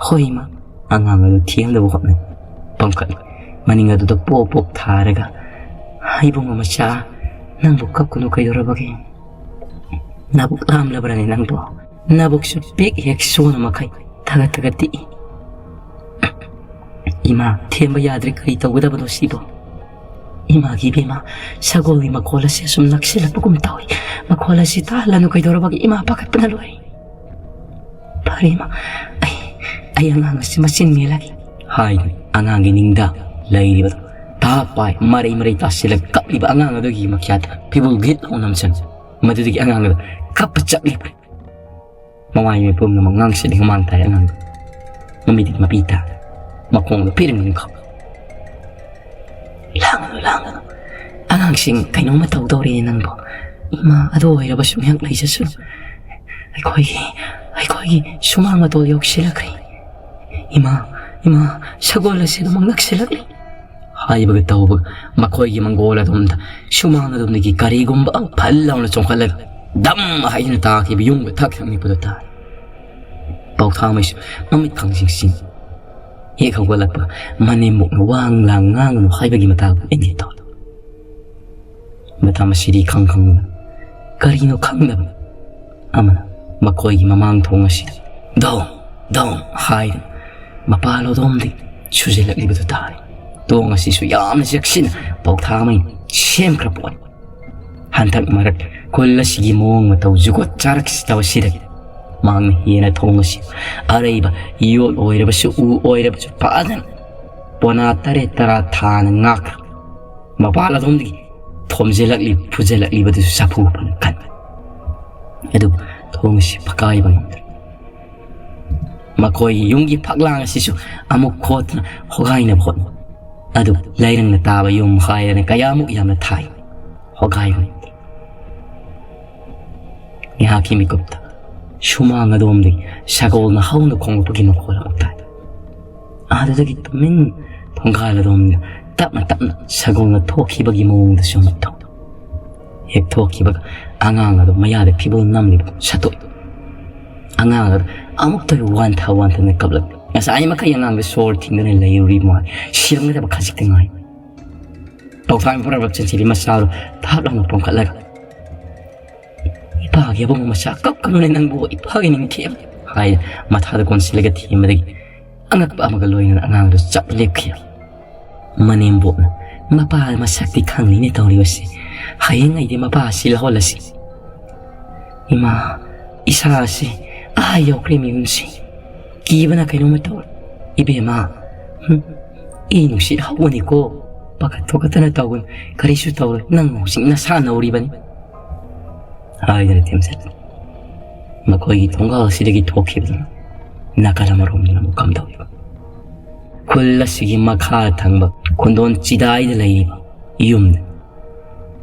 "ꯍꯣꯏ, ꯏꯃꯥ"꯫ ꯑꯉꯥꯡ ꯑꯗꯨ ꯊꯦꯝꯅꯕ ꯍꯣꯠꯅꯩ꯫ ꯄꯥꯡꯈꯠꯂꯤ꯫ ꯃꯅꯤꯡ ꯑꯗꯨꯗ ꯄꯣꯞ ꯄꯣꯞ ꯊꯥꯔꯒ, "ꯏꯕꯨꯡꯉꯣ ꯃꯆꯥ, ꯅꯪꯕꯨ ꯀꯞꯀꯅꯨ, ꯀꯩꯗꯧꯔꯕꯒꯦ? ꯅꯕꯨꯛ ꯂꯥꯝꯂꯕ꯭ꯔꯅꯦ ꯅꯪꯕꯣ? ꯅꯕꯨꯛꯁꯨ ꯄꯤꯛ ꯍꯦꯛ ꯁꯣꯟꯅ ꯃꯈꯩ ꯊꯒꯠ ꯊꯒꯠ ꯇꯤꯛꯏ"꯫ "ꯏꯃꯥ, ꯊꯦꯝꯕ ꯌꯥꯗ꯭ꯔꯦ, ꯀꯔꯤ ꯇꯧꯒꯗꯕꯅꯣ ꯁꯤꯕꯣ?" "ꯏꯃꯥꯒꯤ ꯏꯕꯦꯝꯃ, ꯁꯒꯣꯜꯒꯤ ꯃꯈꯣꯜ ꯑꯁꯤ ꯑꯁꯨꯝ ꯅꯛꯁꯤꯜꯂꯛꯄꯒꯨꯝ ꯇꯧꯏ꯫ ꯃꯈꯣꯜ ꯑꯁꯤ ꯇꯥꯍꯜꯂꯅꯨ, ꯀꯩꯗꯧꯔꯕꯒꯦ? ꯏꯃꯥ ꯄꯥꯈꯠꯄꯅ ꯂꯣꯏꯔꯦ꯫ ꯐꯔꯦ ꯏꯃꯥ, ꯑꯩ, ꯑꯩ ꯑꯉꯥꯡ ꯑꯁꯤ ꯃꯆꯤꯟ ꯃꯦꯜꯂꯒꯦ" ꯍꯥꯏꯗꯨꯅ ꯑꯉꯥꯡꯒꯤ ꯅꯤꯡꯗ ꯂꯩꯔꯤꯕꯗꯨ ꯇꯥꯞ ꯄꯥꯏ ꯃꯔꯩ ꯃꯔꯩ ꯇꯥꯁꯤꯜꯂꯒ ꯀꯞꯂꯤꯕ ꯑꯉꯥꯡ ꯑꯗꯨꯒꯤ ꯃꯈꯌꯥꯠꯇ ꯐꯤꯕꯨꯜ ꯒꯤꯠ ꯂꯥꯎꯅ ꯅꯝꯁꯤꯟ꯫ ꯃꯗꯨꯗꯒꯤ ꯑꯉꯥꯡ ꯑꯗꯨ ꯀꯞꯄ ꯆꯠꯂꯤꯕꯅꯤ꯫ ꯃꯃꯥꯏ ꯃꯃꯤꯠ ꯄꯨꯝꯅꯃꯛ ꯉꯥꯡꯁꯤꯜꯂꯤ, ꯃꯃꯥꯡ ꯊꯥꯏ ꯑꯉꯥꯡꯗꯨ꯫ ꯃꯃꯤꯠꯇꯤ ꯃꯄꯤ ꯇꯥ, ꯃꯈꯣꯡꯗꯨ ꯄꯤꯔꯤꯡ ꯈꯥꯎ꯫ "ꯂꯥꯡꯒꯅꯨ, ꯂꯥꯡꯒꯅꯨ꯫ ꯑꯉꯥꯡꯁꯤꯡ ꯀꯩꯅꯣꯝꯃ ꯇꯧꯗꯧꯔꯦ ꯅꯪꯕꯨ꯫ ꯏꯃꯥ ꯑꯗꯨ ꯑꯣꯏꯔꯕꯁꯨ ꯉꯥꯏꯍꯥꯛ ꯂꯩꯖꯁꯅꯨ꯫ ꯑꯩꯈꯣꯏꯒꯤ, ꯑꯩꯈꯣꯏꯒꯤ ꯁꯨꯃꯥꯡ ꯃꯇꯣꯜ ꯌꯧꯁꯤꯜꯂꯛꯈ꯭ꯔꯦ꯫ ꯏꯃꯥ, ꯏꯃꯥ, ꯁꯒꯣꯜ ꯑꯁꯤ ꯑꯗꯨꯃꯛ ꯅꯛꯁꯤꯜꯂꯛꯂꯦ" ꯍꯥꯏꯕꯒ ꯇꯧꯕꯒ ꯃꯈꯣꯏꯒꯤ ꯃꯪꯒꯣꯜ ꯑꯗꯣꯝꯗ ꯁꯨꯃꯥꯡ ꯑꯗꯣꯝꯗꯒꯤ ꯀꯔꯤꯒꯨꯝꯕ ꯑꯃ ꯐꯜ ꯂꯥꯎꯅ ꯆꯣꯡꯈꯠꯂꯒ ꯗꯝ ꯍꯥꯏꯗꯨꯅ ꯇꯥꯈꯤꯕ ꯌꯨꯝꯒ ꯊꯛ ꯊꯛ ꯅꯤꯛꯄꯗꯨ ꯇꯥꯏ꯫ ꯄꯥꯎꯊꯥꯡꯃꯩꯁꯨ ꯃꯃꯤꯠ ꯈꯪꯁꯤꯡ ꯁꯤꯡ꯫ ꯍꯦꯛ ꯍꯧꯒꯠꯂꯛꯄ ꯃꯅꯦꯝꯕꯣꯛꯅ "ꯋꯥ ꯂꯥꯡ ꯉꯥꯡꯒꯅꯨ" ꯍꯥꯏꯕꯒꯤ ꯃꯇꯥꯒꯨꯝ ꯏꯟꯖꯤꯟ ꯇꯧꯔꯛꯄ꯫ ꯃꯇꯝ ꯑꯁꯤꯗꯤ ꯏꯈꯪ ꯈꯪꯗꯅ, ꯀꯔꯤꯅꯣ ꯈꯪꯗꯕ ꯑꯃꯅ ꯃꯈꯣꯏꯒꯤ ꯃꯃꯥꯡ ꯊꯣꯡ ꯑꯁꯤꯗ ꯗꯣꯡ ꯗꯣꯡ ꯍꯥꯏꯗꯨꯅ ꯃꯄꯥꯟꯂꯣꯝꯗꯒꯤ ꯁꯨꯖꯜꯂꯛꯂꯤꯕꯗꯨ ꯇꯥꯔꯦ꯫ ꯊꯣꯡ ꯑꯁꯤꯁꯨ ꯌꯥꯝꯅ ꯆꯦꯛꯁꯤꯟꯅ ꯄꯥꯎꯊꯥꯡꯃꯩꯅ ꯁꯦꯝꯈ꯭ꯔ ꯄꯣꯠꯅꯤ꯫ ꯍꯟꯗꯛ ꯃꯔꯛ ꯈꯨꯜ ꯑꯁꯤꯒꯤ ꯃꯑꯣꯡ ꯃꯇꯧ ꯖꯨꯒꯣꯠ ꯆꯥꯔꯛꯇꯕꯁꯤꯗꯒꯤ ꯃꯍꯥꯛꯅ ꯍꯦꯟꯅ ꯊꯣꯡ ꯑꯁꯤ ꯑꯔꯩꯕ ꯌꯣꯠ ꯑꯣꯏꯔꯕꯁꯨ, ꯎ ꯑꯣꯏꯔꯕꯁꯨ ꯐꯖꯅ ꯄꯣꯅꯥ ꯇꯔꯦꯠ ꯇꯔꯥ ꯊꯥꯅ ꯉꯥꯛꯈ꯭ꯔ ꯃꯄꯥꯟ ꯑꯗꯣꯝꯗꯒꯤ ꯊꯣꯝꯖꯤꯜꯂꯛꯂꯤ, ꯐꯨꯖꯤꯜꯂꯛꯂꯤꯕꯗꯨꯁꯨ ꯆꯐꯨ ꯐꯅ ꯀꯟꯕ꯫ ꯑꯗꯨꯕꯨ ꯊꯣꯡ ꯑꯁꯤ ꯐꯛꯀꯥꯏꯕ ꯉꯝꯗ꯭ꯔꯦ꯫ ꯃꯈꯣꯏꯒꯤ ꯌꯨꯝꯒꯤ ꯐꯛꯂꯥꯡ ꯑꯁꯤꯁꯨ ꯑꯃꯨꯛ ꯈꯣꯠꯇꯅ ꯍꯣꯒꯥꯏꯅꯕ ꯍꯣꯠꯅꯩ꯫ ꯑꯗꯨꯕꯨ ꯂꯩꯔꯪꯅ ꯇꯥꯕ ꯌꯨꯝ ꯍꯥꯏꯔꯅ ꯀꯌꯥꯃꯨꯛ ꯌꯥꯝꯅ ꯊꯥꯏ, ꯍꯣꯒꯥꯏꯕ ꯉꯝꯗꯦ꯫ ꯉꯥꯏꯍꯥꯛꯀꯤ ꯃꯤꯀꯨꯞꯇ ꯁꯨꯃꯥꯡ ꯑꯗꯣꯝꯗꯒꯤ ꯁꯒꯣꯜꯅ ꯍꯧꯅ ꯈꯣꯡꯂꯛꯄꯒꯤ ꯃꯈꯣꯜ ꯑꯃꯨꯛ ꯇꯥꯏ꯫ ꯑꯗꯨꯗꯒꯤ ꯇꯨꯃꯤꯟ ꯊꯣꯡꯒꯥꯜ ꯑꯗꯣꯝꯗ ꯇꯞꯅ ꯇꯞꯅ ꯁꯒꯣꯜꯅ ꯊꯣꯛꯈꯤꯕꯒꯤ ꯃꯑꯣꯡꯗꯁꯨ ꯑꯃꯨꯛ ꯇꯧꯏ꯫ ꯍꯦꯛ ꯊꯣꯛꯈꯤꯕꯒ ꯑꯉꯥꯡ ꯑꯗꯨ ꯃꯌꯥꯗ ꯐꯤꯕꯣꯜ ꯅꯝꯂꯤꯕ ꯁꯠꯇꯣꯛꯏ꯫ ꯑꯉꯥꯡ ꯑꯗꯨ ꯑꯃꯨꯛꯇ ꯋꯥꯟꯊ ꯋꯥꯟꯊꯅ ꯀꯞꯂꯛꯏ꯫ ꯉꯁꯥꯏ ꯃꯈꯩ ꯑꯉꯥꯡꯗ ꯁꯣꯔ ꯊꯤꯡꯗꯨꯅ ꯂꯩꯔꯨꯔꯤ ꯃꯥꯜꯂꯤ꯫ ꯁꯤꯔꯝꯒꯗꯕ ꯈꯖꯤꯛꯇ ꯉꯥꯏ꯫ ꯄꯥꯎꯊꯥꯡ ꯄꯨꯔꯥ ꯆꯦꯟꯁꯤꯜꯂꯤ ꯃꯆꯥꯗꯨ ꯊꯥꯞ ꯂꯥꯎꯅ ꯄꯣꯝꯈꯠꯂꯒ, "ꯏꯄꯥꯒꯤ ꯑꯕꯨꯡ ꯃꯆꯥ, ꯀꯞꯀꯅꯨꯅꯦ ꯅꯪꯕꯨ, ꯏꯄꯥꯒꯤ ꯅꯤꯡꯊꯤ" ꯍꯥꯏꯅ ꯃꯊꯥꯗ ꯀꯣꯟꯁꯤꯜꯂꯒ ꯊꯦꯝꯕꯗꯒꯤ ꯑꯉꯛꯄ ꯑꯃꯒ ꯂꯣꯏꯅꯅ ꯑꯉꯥꯡꯗꯨ ꯆꯞ ꯂꯦꯞꯈꯤ꯫ ꯃꯅꯦꯝꯕꯣꯛꯅ ꯃꯄꯥ ꯃꯁꯛꯇꯤ ꯈꯪꯅꯤꯅꯦ ꯇꯧꯔꯤꯕꯁꯤ꯫ ꯍꯌꯦꯡ ꯑꯩꯗꯤ ꯃꯄꯥ ꯑꯁꯤ ꯂꯧꯍꯜꯂꯁꯤ꯫ ꯏꯃꯥ, ꯏꯁꯥ ꯑꯁꯤ ꯑꯥ ꯌꯧꯈ꯭ꯔꯦ ꯃꯤꯍꯨꯟꯁꯤ꯫ ꯀꯤꯕꯅ ꯀꯩꯅꯣꯝꯃ ꯇꯧꯔꯦ꯫ ꯏꯕꯦꯝꯃ, ꯍꯨꯝ, ꯏ ꯅꯨꯡꯁꯤꯠ ꯍꯧꯒꯅꯤꯀꯣ꯫ ꯄꯥꯈꯠ ꯊꯣꯛꯀꯠꯇꯅ ꯇꯧꯒꯅꯨ꯫ ꯀꯔꯤꯁꯨ ꯇꯧꯔꯣꯏ꯫ ꯅꯪ ꯍꯧꯖꯤꯛ ꯅꯁꯥ ꯅꯧꯔꯤꯕꯅꯤ꯫ ꯍꯥꯏꯗꯨꯅ ꯊꯦꯝꯖꯤꯜꯂꯤ꯫ ꯃꯈꯣꯏꯒꯤ ꯊꯣꯡꯒꯥꯜ ꯑꯁꯤꯗꯒꯤ ꯊꯣꯛꯈꯤꯕꯗꯨꯅ ꯅꯥꯀꯜ ꯑꯃꯔꯣꯝꯗꯅ ꯑꯃꯨꯛ ꯀꯝꯗꯧꯔꯤꯕ? ꯈꯨꯜ ꯑꯁꯤꯒꯤ ꯃꯈꯥ ꯊꯪꯕ ꯈꯨꯟꯗꯣꯟ ꯆꯤꯗꯥꯏꯗ ꯂꯩꯔꯤꯕ ꯌꯨꯝꯗ,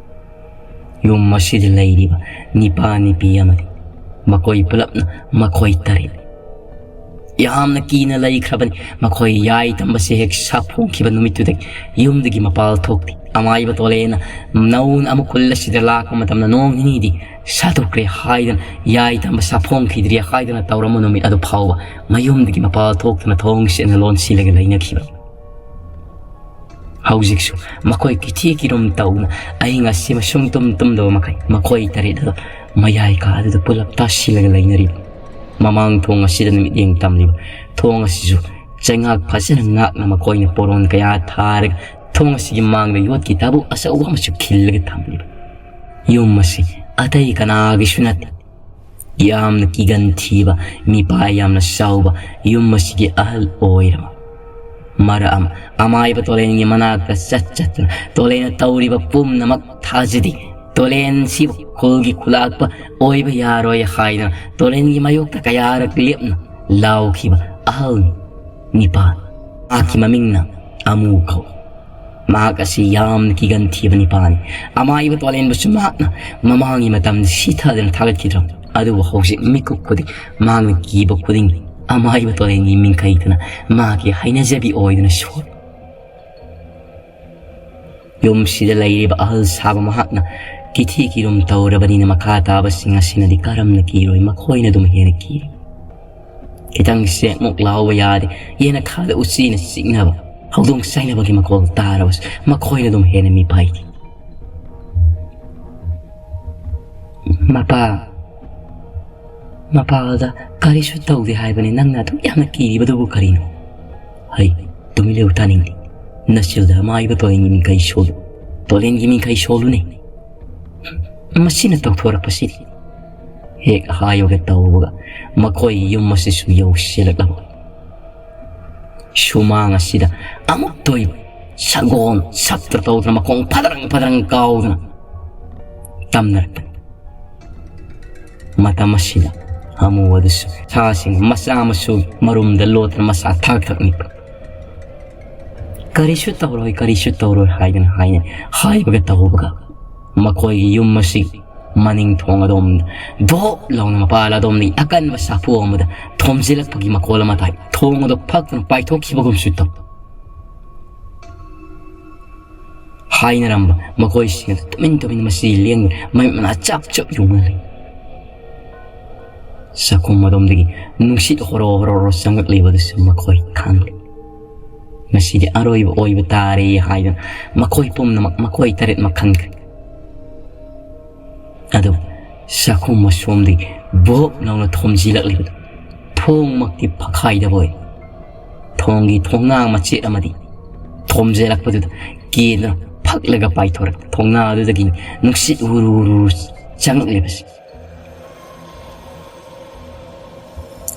ꯌꯨꯝ ꯑꯁꯤꯗ ꯂꯩꯔꯤꯕ ꯅꯤꯄꯥ ꯅꯤꯄꯤ ꯑꯃꯗꯤ ꯃꯈꯣꯏ ꯄꯨꯂꯞꯅ ꯃꯈꯣꯏ ꯇꯔꯦꯠ꯫ ꯌꯥꯝꯅ ꯀꯤꯅ ꯂꯩꯈ꯭ꯔꯕꯅꯤ꯫ ꯃꯈꯣꯏ ꯌꯥꯏ ꯇꯝꯕꯁꯦ ꯍꯦꯛ ꯁꯥꯐꯣꯡꯈꯤꯕ ꯅꯨꯃꯤꯠꯇꯨꯗꯒꯤ ꯌꯨꯝꯗꯒꯤ ꯃꯄꯥꯜ ꯊꯣꯛꯇꯦ꯫ ꯑꯃꯥꯏꯕ ꯇꯣꯂꯦꯅ ꯅꯧꯅ ꯑꯃꯨꯛ ꯈꯨꯜ ꯑꯁꯤꯗ ꯂꯥꯛꯄ ꯃꯇꯝꯗ ꯅꯣꯡ ꯅꯤꯅꯤꯗꯤ ꯁꯥꯗꯣꯛꯈ꯭ꯔꯦ ꯍꯥꯏꯗꯅ, ꯌꯥꯏ ꯇꯝꯕ ꯁꯥꯐꯣꯡꯈꯤꯗ꯭ꯔꯤ ꯍꯥꯏꯗꯅ ꯇꯧꯔꯝꯕ ꯅꯨꯃꯤꯠ ꯑꯗꯨ ꯐꯥꯎꯕ ꯃꯌꯨꯝꯗꯒꯤ ꯃꯄꯥꯜ ꯊꯣꯛꯇꯅ ꯊꯣꯡ ꯁꯦꯠꯅ ꯂꯣꯟꯁꯤꯜꯂꯒ ꯂꯩꯅꯈꯤꯕ꯫ ꯍꯧꯖꯤꯛꯁꯨ ꯃꯈꯣꯏ ꯀꯤꯊꯤ ꯀꯤꯔꯨꯝ ꯇꯧꯅ ꯑꯍꯤꯡ ꯑꯁꯤꯃ ꯁꯨꯡꯇꯨꯝ ꯇꯨꯝꯗꯕ ꯃꯈꯩ ꯃꯈꯣꯏ ꯇꯔꯦꯠ ꯑꯗꯨ ꯃꯌꯥꯏ ꯀꯥ ꯑꯗꯨꯗ ꯄꯨꯂꯞ ꯇꯥꯁꯤꯜꯂꯒ ꯂꯩꯅꯔꯤꯕ꯫ ꯃꯃꯥꯡ ꯊꯣꯡ ꯑꯁꯤꯗ ꯃꯤꯠꯌꯦꯡ ꯇꯝꯂꯤꯕ ꯊꯣꯡ ꯑꯁꯤꯁꯨ ꯆꯩꯉꯥꯛ ꯐꯖꯅ ꯉꯥꯛꯅ ꯃꯈꯣꯏꯅ ꯄꯣꯔꯣꯟ ꯀꯌꯥ ꯊꯥꯔꯒ ꯊꯣꯡ ꯑꯁꯤꯒꯤ ꯃꯥꯡꯗ ꯌꯣꯠꯀꯤ ꯇꯥꯕꯨ ꯑꯆꯧꯕ ꯑꯃꯁꯨ ꯈꯤꯜꯂꯒ ꯊꯝꯂꯤꯕ꯫ ꯌꯨꯝ ꯑꯁꯤ ꯑꯇꯩ ꯀꯅꯥꯒꯤꯁꯨ ꯅꯠꯇꯦ꯫ ꯌꯥꯝꯅ ꯀꯤꯒꯟ ꯊꯤꯕ, ꯃꯤꯄꯥꯏ ꯌꯥꯝꯅ ꯆꯥꯎꯕ ꯌꯨꯝ ꯑꯁꯤꯒꯤ ꯑꯍꯜ ꯑꯣꯏꯔꯕ ꯃꯔꯛ ꯑꯃ ꯑꯃꯥꯏꯕ ꯇꯣꯂꯦꯟꯒꯤ ꯃꯅꯥꯛꯇ ꯆꯠ ꯆꯠꯇꯨꯅ ꯇꯣꯂꯦꯟꯅ ꯇꯧꯔꯤꯕ ꯄꯨꯝꯅꯃꯛ ꯊꯥꯖꯗꯦ, ꯇꯣꯂꯦꯟꯁꯤꯕꯨ ꯈꯨꯜꯒꯤ ꯈꯨꯂꯥꯛꯄ ꯑꯣꯏꯕ ꯌꯥꯔꯣꯏ ꯍꯥꯏꯗꯨꯅ ꯇꯣꯂꯦꯟꯒꯤ ꯃꯥꯌꯣꯛꯇ ꯀꯌꯥꯔꯛ ꯂꯦꯞꯅ ꯂꯥꯎꯈꯤꯕ ꯑꯍꯜ ꯅꯤꯄꯥ꯫ ꯃꯍꯥꯛꯀꯤ ꯃꯃꯤꯡꯅ ꯑꯃꯨ ꯀꯧꯏ꯫ ꯃꯍꯥꯛ ꯑꯁꯤ ꯌꯥꯝꯅ ꯀꯤꯒꯟ ꯊꯤꯕ ꯅꯤꯄꯥꯅꯤ꯫ ꯑꯃꯥꯏꯕ ꯇꯣꯂꯦꯟꯕꯨꯁꯨ ꯃꯍꯥꯛꯅ ꯃꯃꯥꯡꯒꯤ ꯃꯇꯝꯗ ꯁꯤꯊꯗꯅ ꯊꯥꯒꯠꯈꯤꯗ꯭ꯔꯕ꯫ ꯑꯗꯨꯕꯨ ꯍꯧꯖꯤꯛ ꯃꯤꯀꯨꯞ ꯈꯨꯗꯤꯡ ꯃꯍꯥꯛꯅ ꯀꯤꯕ ꯈꯨꯗꯤꯡ ꯑꯃꯥꯏꯕ ꯇꯣꯂꯦꯟꯒꯤ ꯃꯤꯡꯈꯩꯗꯨꯅ ꯃꯍꯥꯛꯀꯤ ꯍꯩꯅꯖꯕꯤ ꯑꯣꯏꯗꯨꯅ ꯁꯣꯛꯏ꯫ ꯌꯨꯝꯁꯤꯗ ꯂꯩꯔꯤꯕ ꯑꯍꯜ ꯁꯥꯕ ꯃꯍꯥꯛꯅ ꯀꯤꯊꯤ ꯀꯤꯔꯨꯝ ꯇꯧꯔꯕꯅꯤꯅ ꯃꯈꯥ ꯇꯥꯕꯁꯤꯡ ꯑꯁꯤꯅꯗꯤ ꯀꯔꯝꯅ ꯀꯤꯔꯣꯏ? ꯃꯈꯣꯏꯅ ꯑꯗꯨꯝ ꯍꯦꯟꯅ ꯀꯤꯔꯤ꯫ ꯈꯤꯇꯪ ꯆꯦꯛꯃꯨꯛ ꯂꯥꯎꯕ ꯌꯥꯗꯦ꯫ ꯌꯦꯅꯈꯥꯗ ꯎꯆꯤꯅ ꯆꯤꯛꯅꯕ, ꯍꯧꯗꯣꯡ ꯆꯥꯏꯅꯕꯒꯤ ꯃꯈꯣꯜ ꯇꯥꯔꯕꯁꯨ ꯃꯈꯣꯏꯅ ꯑꯗꯨꯝ ꯍꯦꯟꯅ ꯃꯤꯄꯥꯏ ꯊꯤ꯫ ꯃꯄꯥ, ꯃꯄꯥꯗ ꯀꯔꯤꯁꯨ ꯇꯧꯗꯦ ꯍꯥꯏꯕꯅꯤ, ꯅꯪꯅ ꯑꯗꯨꯛ ꯌꯥꯝꯅ ꯀꯤꯔꯤꯕꯗꯨꯕꯨ ꯀꯔꯤꯅꯣ? ꯍꯩ, ꯇꯨꯃꯤꯟ ꯂꯩꯌꯨ, ꯇꯥꯅꯤꯡꯗꯦ꯫ "ꯅꯁꯤꯜꯗ ꯑꯃꯥꯏꯕ ꯇꯣꯂꯦꯟꯒꯤ ꯃꯤꯡꯈꯩ ꯁꯣꯜꯂꯨ, ꯇꯣꯂꯦꯟꯒꯤ ꯃꯤꯡꯈꯩ ꯁꯣꯜꯂꯨꯅꯦ꯫ ꯃꯁꯤꯅ ꯇꯧꯊꯣꯔꯛꯄꯁꯤꯗꯤ"꯫ ꯍꯦꯛ ꯍꯥꯏꯕꯒ ꯇꯧꯕꯒ ꯃꯈꯣꯏꯒꯤ ꯌꯨꯝ ꯑꯁꯤꯁꯨ ꯌꯧꯁꯤꯜꯂꯛꯂꯕ꯫ ꯁꯨꯃꯥꯡ ꯑꯁꯤꯗ ꯑꯃꯨꯛꯇ ꯑꯣꯏꯕ ꯁꯒꯣꯜ ꯁꯞꯇ꯭ꯔ ꯇꯧꯗꯨꯅ, ꯃꯈꯣꯡ ꯐꯗ꯭ꯔꯪ ꯐꯗ꯭ꯔꯪ ꯀꯥꯎꯗꯨꯅ ꯇꯝꯅꯔꯛꯄꯅꯤ꯫ ꯃꯇꯝ ꯑꯁꯤꯗ ꯑꯃꯨ ꯑꯗꯨꯁꯨ ꯁꯥꯁꯤꯡ ꯃꯆꯥ ꯃꯁꯨ ꯃꯔꯨꯝꯗ ꯂꯣꯠꯇꯨꯅ ꯃꯁꯥ ꯊꯥꯛ ꯊꯥꯛ ꯅꯤꯛꯄ꯫ "ꯀꯔꯤꯁꯨ ꯇꯧꯔꯣꯏ, ꯀꯔꯤꯁꯨ ꯇꯧꯔꯣꯏ" ꯍꯥꯏꯗꯅ ꯍꯥꯏꯅ ꯍꯥꯏꯕꯒ ꯇꯧꯕꯒ, ꯃꯈꯣꯏꯒꯤ ꯌꯨꯝ ꯑꯁꯤ ꯃꯅꯤꯡ ꯊꯣꯡ ꯑꯗꯣꯝꯗ ꯙꯣꯞ ꯂꯥꯎꯅ ꯃꯄꯥꯜ ꯑꯗꯣꯝꯗꯒꯤ ꯑꯀꯟꯕ ꯁꯥꯐꯨ ꯑꯃꯗ ꯊꯣꯝꯖꯤꯜꯂꯛꯄꯒꯤ ꯃꯈꯣꯜ ꯑꯃ ꯇꯥꯏ꯫ ꯊꯣꯡ ꯑꯗꯨ ꯐꯛꯇꯨꯅ ꯄꯥꯏꯊꯣꯛꯈꯤꯕꯒꯨꯝꯁꯨ ꯇꯧ꯫ ꯍꯥꯏꯅꯔꯝꯕ ꯃꯈꯣꯏꯁꯤꯡ ꯑꯗꯨ ꯇꯨꯃꯤꯟ ꯇꯨꯃꯤꯟ ꯃꯁꯤ ꯂꯦꯡꯗꯨꯅ ꯃꯃꯤꯠ ꯃꯅꯥ ꯆꯞ ꯆꯞ ꯌꯨꯡꯅ ꯂꯩ꯫ ꯆꯥꯛꯈꯨꯝ ꯑꯗꯣꯝꯗꯒꯤ ꯅꯨꯡꯁꯤꯠ ꯍꯣꯔꯣ ꯍꯣꯔꯣ ꯍꯣꯔꯣ ꯆꯪꯂꯛꯂꯤꯕ ꯑꯗꯨꯁꯨ ꯃꯈꯣꯏ ꯈꯪꯂꯦ꯫ ꯃꯁꯤꯗꯤ ꯑꯔꯣꯏꯕ ꯑꯣꯏꯕ ꯇꯥꯔꯦ ꯍꯥꯏꯗꯨꯅ ꯃꯈꯣꯏ ꯄꯨꯝꯅꯃꯛ, ꯃꯈꯣꯏ ꯇꯔꯦꯠꯃꯛ ꯈꯟꯈ꯭ꯔꯦ꯫ ꯑꯗꯨ ꯆꯥꯛꯈꯨꯝ ꯑꯁꯣꯝꯗꯒꯤ ꯚꯣꯞ ꯂꯥꯎꯅ ꯊꯣꯝꯖꯤꯜꯂꯛꯂꯤꯕꯗꯨ ꯊꯣꯡꯃꯛꯇꯤ ꯐꯛꯈꯥꯏꯗꯕ ꯑꯣꯏ꯫ ꯊꯣꯡꯒꯤ ꯊꯣꯡꯅꯥꯡ ꯃꯆꯦꯠ ꯑꯃꯗꯤ ꯊꯣꯝꯖꯤꯜꯂꯛꯄꯗꯨꯗ ꯀꯦꯟꯗꯨꯅ ꯐꯛꯂꯒ ꯄꯥꯏꯊꯣꯔꯛꯄ ꯊꯣꯡꯅꯥ ꯑꯗꯨꯗꯒꯤ ꯅꯨꯡꯁꯤꯠ ꯎꯔꯨ ꯎꯔꯨ ꯆꯪꯂꯛꯂꯤꯕꯁꯤ꯫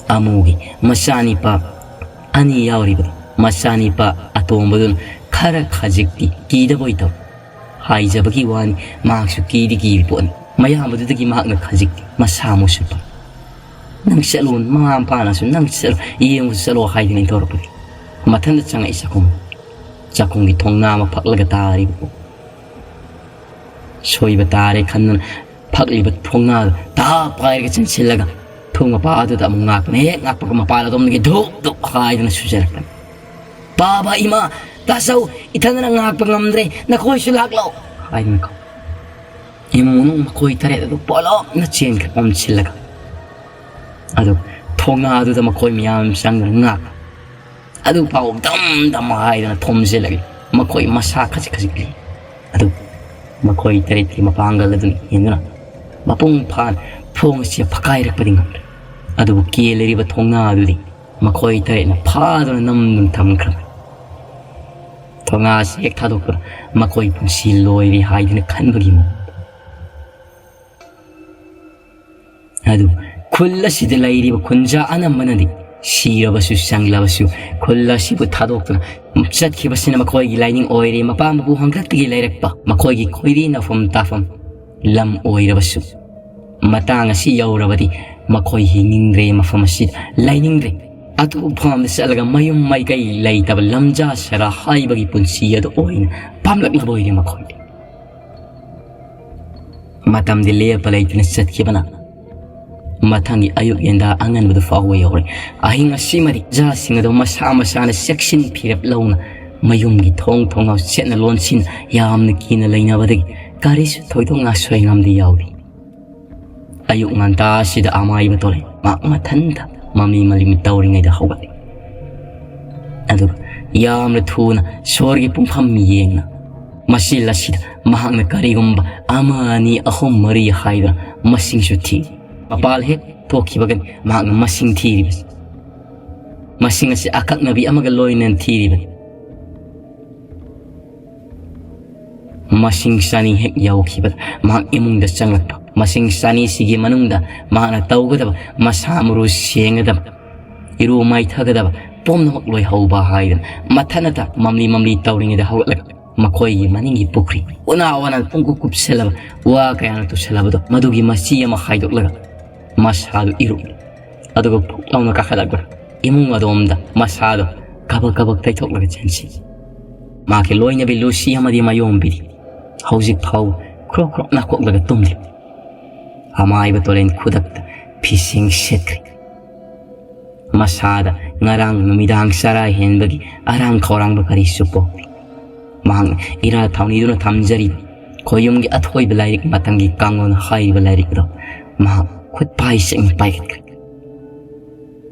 ꯑꯃꯨꯒꯤ ꯃꯆꯥꯅꯤꯄꯥ ꯑꯅꯤ ꯌꯥꯎꯔꯤꯕꯗꯨ, ꯃꯆꯥꯅꯤꯄꯥ ꯑꯇꯣꯝꯕꯗꯨꯅ ꯈꯔ ꯈꯖꯤꯛꯇꯤ ꯀꯤꯗꯕꯣꯏ ꯇꯧ꯫ ꯍꯥꯏꯖꯕꯒꯤ ꯋꯥꯅꯤ, ꯃꯍꯥꯛꯁꯨ ꯀꯤꯗꯤ ꯀꯤꯔꯤ ꯄꯣꯠꯅꯤ꯫ ꯃꯌꯥꯝꯕꯗꯨꯗꯒꯤ ꯃꯍꯥꯛꯅ ꯈꯖꯤꯛꯇꯤ ꯃꯁꯥ ꯃꯨꯁꯨꯞꯄ꯫ "ꯅꯪ ꯆꯠꯂꯣ, ꯃꯃꯥ ꯃꯄꯥꯅꯁꯨ ꯅꯪ ꯆꯠꯂꯣ, ꯌꯦꯡꯉꯨ ꯆꯠꯂꯣ" ꯍꯥꯏꯗꯨꯅ ꯏꯟꯊꯣꯔꯛꯄꯗꯤ ꯃꯊꯟꯇ ꯆꯪꯉꯛꯏ ꯆꯥꯛꯈꯨꯝ꯫ ꯆꯥꯛꯈꯨꯝꯒꯤ ꯊꯣꯡꯅꯥ ꯑꯃ ꯐꯛꯂꯒ ꯇꯥꯔꯤꯕ ꯄꯣꯠ꯫ ꯁꯣꯏꯕ ꯇꯥꯔꯦ ꯈꯟꯗꯨꯅ ꯐꯛꯂꯤꯕ ꯊꯣꯡꯅꯥꯗꯨ ꯇꯥ ꯄꯥꯏꯔꯒ ꯆꯪꯁꯤꯜꯂꯒ ꯊꯣꯡ ꯃꯄꯥ ꯑꯗꯨꯗ ꯑꯃꯨꯛ ꯉꯥꯛꯄꯅ ꯍꯦꯛ ꯉꯥꯛꯄꯒ ꯃꯄꯥꯟ ꯑꯗꯣꯝꯗꯒꯤ ꯙꯨꯞ ꯙꯨꯞ ꯍꯥꯏꯗꯨꯅ ꯁꯨꯖꯔꯛꯄꯅꯤ꯫ "ꯄꯥꯕ ꯏꯃꯥ, ꯇꯥꯆꯧ, ꯏꯊꯟꯗꯅ ꯉꯥꯛꯄ ꯉꯝꯗ꯭ꯔꯦ, ꯅꯈꯣꯏꯁꯨ ꯂꯥꯛꯂꯣ" ꯍꯥꯏꯗꯨꯅ ꯀꯧ꯫ ꯏꯃꯨꯡ ꯃꯅꯨꯡ ꯃꯈꯣꯏ ꯇꯔꯦꯠ ꯑꯗꯨ ꯄꯣꯂꯞꯅ ꯆꯦꯟꯈ꯭ꯔꯦ ꯑꯣꯝꯁꯤꯜꯂꯒ꯫ ꯑꯗꯨ ꯊꯣꯡꯅꯥ ꯑꯗꯨꯗ ꯃꯈꯣꯏ ꯃꯌꯥꯝ ꯆꯪꯗꯨꯅ ꯉꯥꯛ ꯑꯗꯨ ꯄꯥꯎ ꯗꯝ ꯗꯝ ꯍꯥꯏꯗꯨꯅ ꯊꯣꯝꯖꯤꯜꯂꯒ ꯃꯈꯣꯏ ꯃꯁꯥ ꯈꯖꯤꯛ ꯈꯖꯤꯛ ꯂꯤ꯫ ꯑꯗꯨ ꯃꯈꯣꯏ ꯇꯔꯦꯠꯀꯤ ꯃꯄꯥꯡꯒꯜ ꯑꯗꯨꯅ ꯍꯦꯟꯗꯨꯅ ꯃꯄꯨꯡ ꯐꯥꯅ ꯊꯣꯡ ꯑꯁꯤ ꯐꯛꯀꯥꯏꯔꯛꯄꯗꯤ ꯉꯝꯗ꯭ꯔꯦ꯫ ꯑꯗꯨꯕꯨ ꯀꯦꯜꯂꯤꯔꯤꯕ ꯊꯣꯡꯅꯥ ꯑꯗꯨꯗꯤ ꯃꯈꯣꯏ ꯇꯔꯦꯠꯅ ꯐꯥꯗꯨꯅ ꯅꯝꯗꯨꯅ ꯊꯝꯈ꯭ꯔꯕꯅꯤ꯫ ꯊꯣꯡꯉꯥꯁꯦ ꯍꯦꯛ ꯊꯥꯗꯣꯛꯄꯗ ꯃꯈꯣꯏ ꯄꯨꯟꯁꯤ ꯂꯣꯏꯔꯦ ꯍꯥꯏꯗꯨꯅ ꯈꯟꯕꯒꯤ ꯃꯑꯣꯡ꯫ ꯑꯗꯨ ꯈꯨꯜ ꯑꯁꯤꯗ ꯂꯩꯔꯤꯕ ꯈꯨꯟꯖꯥ ꯑꯅꯝꯕꯅꯗꯤ ꯁꯤꯔꯕꯁꯨ ꯆꯪꯂꯕꯁꯨ ꯈꯨꯜ ꯑꯁꯤꯕꯨ ꯊꯥꯗꯣꯛꯇꯨꯅ ꯆꯠꯈꯤꯕꯁꯤꯅ ꯃꯈꯣꯏꯒꯤ ꯂꯥꯏꯅꯤꯡ ꯑꯣꯏꯔꯦ꯫ ꯃꯄꯥ ꯃꯄꯨ ꯍꯥꯛꯇꯛꯇꯒꯤ ꯂꯩꯔꯛꯄ ꯃꯈꯣꯏꯒꯤ ꯈꯣꯏꯔꯤ ꯅꯐꯝ ꯇꯥꯐꯝ ꯂꯝ ꯑꯣꯏꯔꯕꯁꯨ ꯃꯇꯥꯡ ꯑꯁꯤ ꯌꯧꯔꯕꯗꯤ ꯃꯈꯣꯏ ꯍꯤꯡꯅꯤꯡꯗ꯭ꯔꯦ, ꯃꯐꯝ ꯑꯁꯤꯗ ꯂꯩꯅꯤꯡꯗ꯭ꯔꯦ꯫ ꯑꯇꯣꯞꯄ ꯃꯐꯝꯗ ꯆꯠꯂꯒ ꯃꯌꯨꯝ ꯃꯥꯏꯀꯩ ꯂꯩꯇꯕ ꯂꯝꯖꯥ ꯁꯔꯥ ꯍꯥꯏꯕꯒꯤ ꯄꯨꯟꯁꯤ ꯑꯗꯨ ꯑꯣꯏꯅ ꯄꯥꯝꯂꯛꯂꯕ ꯑꯣꯏꯔꯦ ꯃꯈꯣꯏꯗꯤ꯫ ꯃꯇꯝꯗꯤ ꯂꯦꯞꯄ ꯂꯩꯇꯅ ꯆꯠꯈꯤꯕꯅ ꯃꯊꯪꯒꯤ ꯑꯌꯨꯛ ꯌꯦꯟꯗꯥ ꯑꯉꯟꯕꯗꯨ ꯐꯥꯎꯕ ꯌꯧꯔꯦ꯫ ꯑꯍꯤꯡ ꯑꯁꯤꯃꯗꯤ ꯖꯥꯁꯤꯡ ꯑꯗꯨ ꯃꯁꯥ ꯃꯁꯥꯅ ꯆꯦꯛꯁꯤꯟ ꯐꯤꯔꯦꯞ ꯂꯧꯅ ꯃꯌꯨꯝꯒꯤ ꯊꯣꯡ ꯊꯣꯡꯅꯥꯎ ꯆꯦꯠꯅ ꯂꯣꯟꯁꯤꯟ ꯌꯥꯝꯅ ꯀꯤꯅ ꯂꯩꯅꯕꯗꯒꯤ ꯀꯔꯤꯁꯨ ꯊꯣꯏꯗꯣꯛꯅ ꯑꯁꯣꯏ ꯑꯉꯥꯝꯗꯤ ꯌꯥꯎꯗꯦ꯫ ꯑꯌꯨꯛ ꯉꯟꯇꯥ ꯑꯁꯤꯗ ꯑꯃꯥꯏꯕ ꯇꯣꯂꯩ ꯃꯍꯥꯛ ꯃꯊꯟꯇ ꯃꯃꯤ ꯃꯃꯤ ꯇꯧꯔꯤꯉꯩꯗ ꯍꯧꯒꯠꯂꯤ꯫ ꯑꯗꯨꯒ ꯌꯥꯝꯅ ꯊꯨꯅ ꯁꯣꯔꯒꯤ ꯄꯨꯡꯐꯝ ꯌꯦꯡꯅ ꯃꯆꯤꯜ ꯑꯁꯤꯗ ꯃꯍꯥꯛꯅ ꯀꯔꯤꯒꯨꯝꯕ ꯑꯃ, ꯑꯅꯤ, ꯑꯍꯨꯝ, ꯃꯔꯤ ꯍꯥꯏꯗꯨꯅ ꯃꯁꯤꯡꯁꯨ ꯊꯤ꯫ ꯃꯄꯥꯜ ꯍꯦꯛ ꯊꯣꯛꯈꯤꯕꯒꯅꯤ ꯃꯍꯥꯛꯅ ꯃꯁꯤꯡ ꯊꯤꯔꯤꯕꯁꯤ꯫ ꯃꯁꯤꯡ ꯑꯁꯤ ꯑꯀꯛꯅꯕꯤ ꯑꯃꯒ ꯂꯣꯏꯅꯅ ꯊꯤꯔꯤꯕꯅꯤ꯫ ꯃꯁꯤꯡ ꯆꯅꯤ ꯍꯦꯛ ꯌꯧꯈꯤꯕꯗ ꯃꯍꯥꯛ ꯏꯃꯨꯡꯗ ꯆꯪꯂꯛꯄ꯫ ꯃꯁꯤꯡ ꯆꯅꯤꯁꯤꯒꯤ ꯃꯅꯨꯡꯗ ꯃꯍꯥꯛꯅ ꯇꯧꯒꯗꯕ, ꯃꯁꯥ ꯃꯔꯨ ꯁꯦꯡꯒꯗꯕ, ꯏꯔꯨ ꯃꯥꯏꯊꯒꯗꯕ ꯄꯨꯝꯅꯃꯛ ꯂꯣꯏꯍꯧꯕ ꯍꯥꯏꯗꯅ ꯃꯊꯟꯇ ꯃꯝꯂꯤ ꯃꯝꯂꯤ ꯇꯧꯔꯤꯉꯩꯗ ꯍꯧꯒꯠꯂꯒ ꯃꯈꯣꯏꯒꯤ ꯃꯅꯤꯡꯒꯤ ꯄꯨꯈ꯭ꯔꯤ ꯎꯅꯥ ꯋꯥꯅ ꯄꯨꯡꯀꯨꯞ ꯀꯨꯞꯁꯜꯂꯕ ꯋꯥ ꯀꯌꯥꯅ ꯇꯨꯁꯜꯂꯕꯗꯣ ꯃꯗꯨꯒꯤ ꯃꯆꯤ ꯑꯃ ꯍꯥꯏꯗꯣꯛꯂꯒ ꯃꯁꯥꯗꯨ ꯏꯔꯨ꯫ ꯑꯗꯨꯒ ꯐꯨꯛ ꯂꯥꯎꯅ ꯀꯥꯈꯠꯂꯛꯄ ꯏꯃꯨꯡ ꯑꯗꯣꯝꯗ ꯃꯁꯥꯗꯣ ꯀꯕꯛ ꯀꯕꯛ ꯇꯩꯊꯣꯛꯂꯒ ꯆꯦꯟꯁꯤ꯫ ꯃꯍꯥꯛꯀꯤ ꯂꯣꯏꯅꯕꯤ ꯂꯨꯁꯤ ꯑꯃꯗꯤ ꯃꯌꯣꯝꯕꯤꯗꯤ ꯍꯧꯖꯤꯛ ꯐꯥꯎꯕ ꯈ꯭ꯔꯣꯛ ꯈ꯭ꯔꯣꯛ ꯅꯥꯈꯣꯛꯂꯒ ꯇꯨꯝꯂꯤ꯫ ꯑꯃꯥꯏꯕ ꯇꯣꯂꯦꯟ ꯈꯨꯗꯛꯇ ꯐꯤꯁꯦꯡ ꯁꯦꯠꯈ꯭ꯔꯦ꯫ ꯃꯁꯥꯗ ꯉꯔꯥꯡ ꯅꯨꯃꯤꯗꯥꯡ ꯆꯔꯥ ꯍꯦꯟꯕꯒꯤ ꯑꯔꯥꯡ ꯈꯧꯔꯥꯡꯕ ꯀꯔꯤꯁꯨ ꯄꯣꯛꯇꯦ꯫ ꯃꯍꯥꯛꯅ ꯏꯔꯥ ꯊꯥꯎꯅꯤꯗꯨꯅ ꯊꯝꯖꯔꯤꯕ ꯈꯣꯌꯨꯝꯒꯤ ꯑꯊꯣꯏꯕ ꯂꯥꯏꯔꯤꯛ ꯃꯇꯝꯒꯤ ꯀꯥꯡꯂꯣꯟ ꯍꯥꯏꯔꯤꯕ ꯂꯥꯏꯔꯤꯛ ꯑꯗꯨ ꯃꯍꯥꯛ ꯈꯨꯠ ꯄꯥꯏ ꯆꯦꯡꯅ ꯄꯥꯏꯈꯠꯈ꯭ꯔꯦ꯫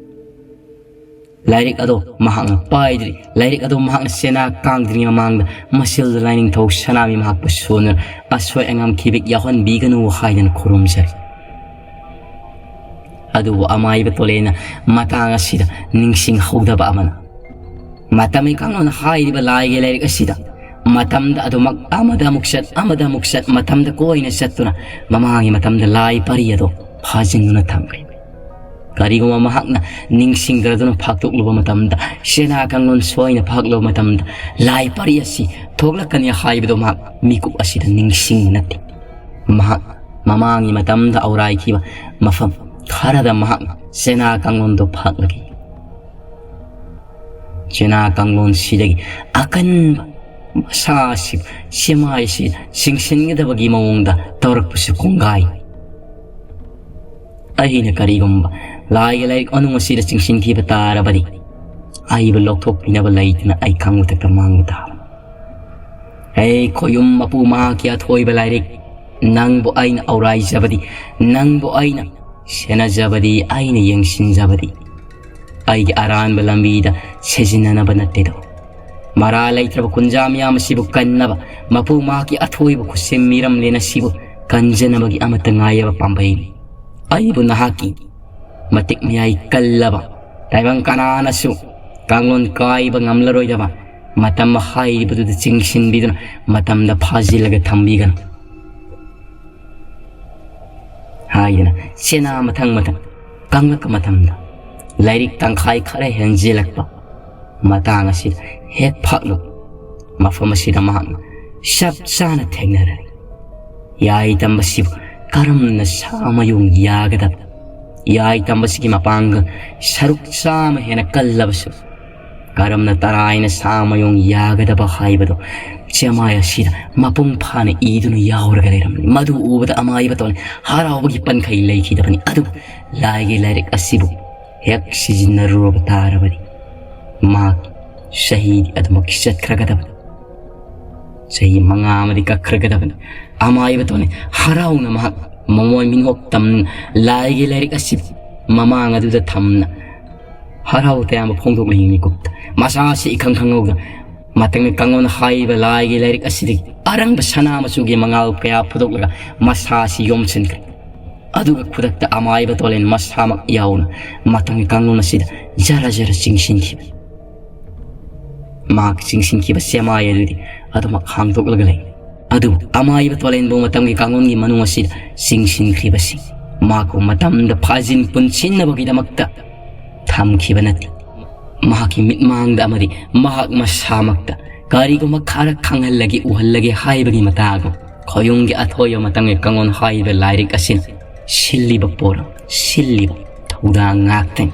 ꯂꯥꯏꯔꯤꯛ ꯑꯗꯣ ꯃꯍꯥꯛꯅ ꯄꯥꯏꯗ꯭ꯔꯤ, ꯂꯥꯏꯔꯤꯛ ꯑꯗꯣ ꯃꯍꯥꯛꯅ ꯁꯦꯅꯥ ꯀꯥꯡꯗ꯭ꯔꯤꯉꯩ ꯃꯃꯥꯡꯗ ꯃꯁꯤꯜꯗ ꯂꯥꯏꯅꯤꯡꯊꯧ ꯁꯅꯥꯃꯤ ꯃꯍꯥꯛꯄꯨ ꯁꯣꯟꯗꯨꯅ ꯑꯁꯣꯏ ꯑꯉꯥꯝ ꯈꯤꯕꯤꯛ ꯌꯥꯎꯍꯟꯕꯤꯒꯅꯨ ꯍꯥꯏꯗꯅ ꯈꯨꯔꯨꯝꯖꯔꯤ꯫ ꯑꯗꯨꯕꯨ ꯑꯃꯥꯏꯕ ꯇꯣꯂꯦꯅ ꯃꯇꯥꯡ ꯑꯁꯤꯗ ꯅꯤꯡꯁꯤꯡꯍꯧꯗꯕ ꯑꯃꯅ ꯃꯇꯝꯒꯤ ꯀꯥꯡꯂꯣꯟ ꯍꯥꯏꯔꯤꯕ ꯂꯥꯏꯒꯤ ꯂꯥꯏꯔꯤꯛ ꯑꯁꯤꯗ ꯃꯇꯝꯗ ꯑꯗꯨꯃꯛ ꯑꯃꯗ ꯑꯃꯨꯛ ꯆꯠ, ꯑꯃꯗ ꯑꯃꯨꯛ ꯆꯠ, ꯃꯇꯝꯗ ꯀꯣꯏꯅ ꯆꯠꯇꯨꯅ ꯃꯃꯥꯡꯒꯤ ꯃꯇꯝꯗ ꯂꯥꯏ ꯄꯔꯤ ꯑꯗꯨ ꯐꯥꯖꯤꯟꯗꯨꯅ ꯊꯝꯈ꯭ꯔꯦ꯫ ꯀꯔꯤꯒꯨꯝꯕ ꯃꯍꯥꯛꯅ ꯅꯤꯡꯁꯤꯡꯗ꯭ꯔꯗꯨꯅ ꯐꯥꯛꯇꯣꯛꯂꯨꯕ ꯃꯇꯝꯗ, ꯆꯦꯅꯥ ꯀꯥꯡꯂꯣꯟ ꯁꯣꯏꯅ ꯐꯥꯛꯂꯨꯕ ꯃꯇꯝꯗ, ꯂꯥꯏ ꯄꯔꯤ ꯑꯁꯤ ꯊꯣꯛꯂꯛꯀꯅꯤ ꯍꯥꯏꯕꯗꯨ ꯃꯍꯥꯛ ꯃꯤꯀꯨꯞ ꯑꯁꯤꯗ ꯅꯤꯡꯁꯤꯡꯕ ꯅꯠꯇꯦ꯫ ꯃꯍꯥꯛ ꯃꯃꯥꯡꯒꯤ ꯃꯇꯝꯗ ꯑꯧꯔꯥꯏꯈꯤꯕ ꯃꯐꯝ ꯈꯔꯗ ꯃꯍꯥꯛ ꯆꯦꯅꯥ ꯀꯥꯡꯂꯣꯟꯗꯨ ꯐꯥꯛꯂꯒ ꯆꯦꯅꯥ ꯀꯥꯡꯂꯣꯟꯁꯤꯗꯒꯤ ꯑꯀꯟꯕ ꯃꯁꯥꯁꯤ, ꯁꯦꯃꯥꯏꯁꯤ ꯆꯤꯡꯁꯤꯟꯒꯗꯕꯒꯤ ꯃꯑꯣꯡꯗ ꯇꯧꯔꯛꯄꯁꯨ ꯀꯣꯡꯒꯥꯏ꯫ ꯑꯩꯅ ꯀꯔꯤꯒꯨꯝꯕ ꯂꯥꯏꯒꯤ ꯂꯥꯏꯔꯤꯛ ꯃꯅꯨꯡ ꯑꯁꯤꯗ ꯆꯤꯡꯁꯤꯟꯈꯤꯕ ꯇꯥꯔꯕꯗꯤ, ꯑꯩꯕꯨ ꯂꯧꯊꯣꯛꯄꯤꯅꯕ ꯂꯩꯇꯅ ꯑꯩ ꯈꯪꯕꯊꯛꯇ ꯃꯥꯡꯕ ꯇꯥꯕꯅꯤ꯫ ꯑꯩ ꯈꯣꯌꯨꯝ ꯃꯄꯨ ꯃꯍꯥꯛꯀꯤ ꯑꯊꯣꯏꯕ ꯂꯥꯏꯔꯤꯛ, ꯅꯪꯕꯨ ꯑꯩꯅ ꯑꯧꯔꯥꯏꯖꯕꯗꯤ, ꯅꯪꯕꯨ ꯑꯩꯅ ꯁꯦꯟꯅꯖꯕꯗꯤ, ꯑꯩꯅ ꯌꯦꯡꯁꯤꯟꯖꯕꯗꯤ, ꯑꯩꯒꯤ ꯑꯔꯥꯟꯕ ꯂꯝꯕꯤꯗ ꯁꯤꯖꯤꯟꯅꯅꯕ ꯅꯠꯇꯦꯗꯣ꯫ ꯃꯔꯥ ꯂꯩꯇ꯭ꯔꯕ ꯀꯨꯟꯖꯥ ꯃꯤꯌꯥꯝ ꯑꯁꯤꯕꯨ ꯀꯟꯅꯕ, ꯃꯄꯨ ꯃꯍꯥꯛꯀꯤ ꯑꯊꯣꯏꯕ ꯈꯨꯠꯁꯦꯝ ꯃꯤꯔꯝꯂꯦꯟ ꯑꯁꯤꯕꯨ ꯀꯟꯖꯅꯕꯒꯤ ꯑꯃꯠꯇ ꯉꯥꯏꯔꯕ ꯄꯥꯝꯕꯩꯅꯤ꯫ ꯑꯩꯕꯨ ꯅꯍꯥꯛꯀꯤ ꯃꯇꯤꯛ ꯃꯌꯥꯏ ꯀꯜꯂꯕ ꯇꯥꯏꯕꯪ ꯀꯅꯥꯅꯁꯨ ꯀꯥꯡꯂꯣꯟ ꯀꯥꯏꯕ ꯉꯝꯂꯔꯣꯏꯗꯕ ꯃꯇꯝ ꯍꯥꯏꯔꯤꯕꯗꯨꯗ ꯆꯤꯡꯁꯤꯟꯕꯤꯗꯨꯅ ꯃꯇꯝꯗ ꯐꯥꯖꯤꯜꯂꯒ ꯊꯝꯕꯤꯒꯅꯨ ꯍꯥꯏꯗꯅ ꯆꯦꯅꯥ ꯃꯊꯪ ꯃꯊꯪ ꯀꯪꯂꯛꯄ ꯃꯇꯝꯗ ꯂꯥꯏꯔꯤꯛ ꯇꯪꯈꯥꯏ ꯈꯔ ꯍꯦꯟꯖꯤꯜꯂꯛꯄ ꯃꯇꯥꯡ ꯑꯁꯤꯗ ꯍꯦꯛ ꯐꯥꯛꯂꯨ꯫ ꯃꯐꯝ ꯑꯁꯤꯗ ꯃꯍꯥꯛꯅ ꯆꯞ ꯆꯥꯅ ꯊꯦꯡꯅꯔꯦ꯫ ꯌꯥꯏ ꯇꯝꯕꯁꯤꯕꯨ ꯀꯔꯝꯅ ꯁꯥ ꯃꯌꯨꯡ ꯌꯥꯒꯗꯕ? ꯌꯥꯏ ꯇꯝꯕꯁꯤꯒꯤ ꯃꯄꯥꯡꯒꯜ ꯁꯔꯨꯛ ꯆꯥꯝꯃ ꯍꯦꯟꯅ ꯀꯜꯂꯕꯁꯨ ꯀꯔꯝꯅ ꯇꯔꯥꯏꯅ ꯁꯥ ꯃꯌꯨꯡ ꯌꯥꯒꯗꯕ ꯍꯥꯏꯕꯗꯨ ꯆꯦꯃꯥꯏ ꯑꯁꯤꯗ ꯃꯄꯨꯡ ꯐꯥꯅ ꯏꯗꯨꯅ ꯌꯥꯎꯔꯒ ꯂꯩꯔꯝꯃꯤ꯫ ꯃꯗꯨ ꯎꯕꯗ ꯑꯃꯥꯏꯕ ꯇꯣꯟ ꯍꯔꯥꯎꯕꯒꯤ ꯄꯟꯈꯩ ꯂꯩꯈꯤꯗꯕꯅꯤ꯫ ꯑꯗꯨꯕꯨ ꯂꯥꯏꯒꯤ ꯂꯥꯏꯔꯤꯛ ꯑꯁꯤꯕꯨ ꯍꯦꯛ ꯁꯤꯖꯤꯟꯅꯔꯨꯔꯕ ꯇꯥꯔꯕꯗꯤ ꯃꯍꯥꯛ ꯆꯍꯤꯗꯤ ꯑꯗꯨꯃꯛꯀꯤ ꯆꯠꯈ꯭ꯔꯒꯗꯕꯅꯤ꯫ ꯆꯍꯤ ꯃꯉꯥ ꯑꯃꯗꯤ ꯀꯛꯈ꯭ꯔꯒꯗꯕꯅꯤ꯫ ꯑꯃꯥꯏꯕ ꯇꯣꯟꯅꯤ ꯍꯔꯥꯎꯅ ꯃꯍꯥꯛ ꯃꯃꯣꯏ ꯃꯤꯅꯣꯛ ꯇꯝ ꯂꯥꯏꯒꯤ ꯂꯥꯏꯔꯤꯛ ꯑꯁꯤ ꯃꯃꯥꯡ ꯑꯗꯨꯗ ꯊꯝꯅ ꯍꯔꯥꯎ ꯇꯌꯥꯝꯕ ꯐꯣꯡꯗꯣꯛꯂꯤ ꯃꯤꯀꯨꯞꯇ꯫ ꯃꯁꯥ ꯑꯁꯤ ꯏꯈꯪ ꯈꯪꯍꯧꯗ ꯃꯇꯪ ꯀꯥꯡꯂꯣꯟ ꯍꯥꯏꯔꯤꯕ ꯂꯥꯏꯒꯤ ꯂꯥꯏꯔꯤꯛ ꯑꯁꯤꯗꯒꯤ ꯑꯔꯪꯕ ꯁꯅꯥ ꯃꯆꯨꯒꯤ ꯃꯉꯥꯜ ꯀꯌꯥ ꯐꯨꯗꯣꯛꯂꯒ ꯃꯁꯥ ꯑꯁꯤ ꯌꯣꯝꯁꯤꯟꯈ꯭ꯔꯦ꯫ ꯑꯗꯨꯒ ꯈꯨꯗꯛꯇ ꯑꯃꯥꯏꯕ ꯇꯣꯂꯦꯟ ꯃꯁꯥꯃꯛ ꯌꯥꯎꯅ ꯃꯇꯪꯒꯤ ꯀꯥꯡꯂꯣꯟ ꯑꯁꯤꯗ ꯖꯔ ꯖꯔ ꯆꯤꯡꯁꯤꯟꯈꯤꯕꯅꯤ꯫ ꯃꯍꯥꯛ ꯆꯤꯡꯁꯤꯟꯈꯤꯕ ꯆꯦꯃꯥꯏ ꯑꯗꯨꯗꯤ ꯑꯗꯨꯃꯛ ꯍꯥꯡꯗꯣꯛꯂꯒ ꯂꯩ꯫ ꯑꯗꯨꯕꯨ ꯑꯃꯥꯏꯕ ꯇꯣꯂꯦꯟꯕꯨ ꯃꯇꯝꯒꯤ ꯀꯥꯡꯂꯣꯟꯒꯤ ꯃꯅꯨꯡ ꯑꯁꯤꯗ ꯆꯤꯡꯁꯤꯟꯈ꯭ꯔꯤꯕꯁꯤ ꯃꯍꯥꯛꯄꯨ ꯃꯇꯝꯗ ꯐꯥꯖꯤꯟ ꯄꯨꯟꯁꯤꯟꯅꯕꯒꯤꯗꯃꯛꯇ ꯊꯝꯈꯤꯕ ꯅꯠꯇꯦ꯫ ꯃꯍꯥꯛꯀꯤ ꯃꯤꯠꯃꯥꯡꯗ ꯑꯃꯗꯤ ꯃꯍꯥꯛ ꯃꯁꯥꯃꯛꯇ ꯀꯔꯤꯒꯨꯝꯕ ꯈꯔ ꯈꯪꯍꯜꯂꯒꯦ, ꯎꯍꯜꯂꯒꯦ ꯍꯥꯏꯕꯒꯤ ꯃꯇꯥꯒꯨꯝ ꯈꯣꯌꯨꯝꯒꯤ ꯑꯊꯣꯏꯕ ꯃꯇꯝꯒꯤ ꯀꯥꯡꯂꯣꯟ ꯍꯥꯏꯔꯤꯕ ꯂꯥꯏꯔꯤꯛ ꯑꯁꯤꯅ ꯁꯤꯜꯂꯤꯕ ꯄꯣꯔꯝ, ꯁꯤꯜꯂꯤꯕ ꯊꯧꯗꯥꯡ ꯉꯥꯛꯇꯅꯤ꯫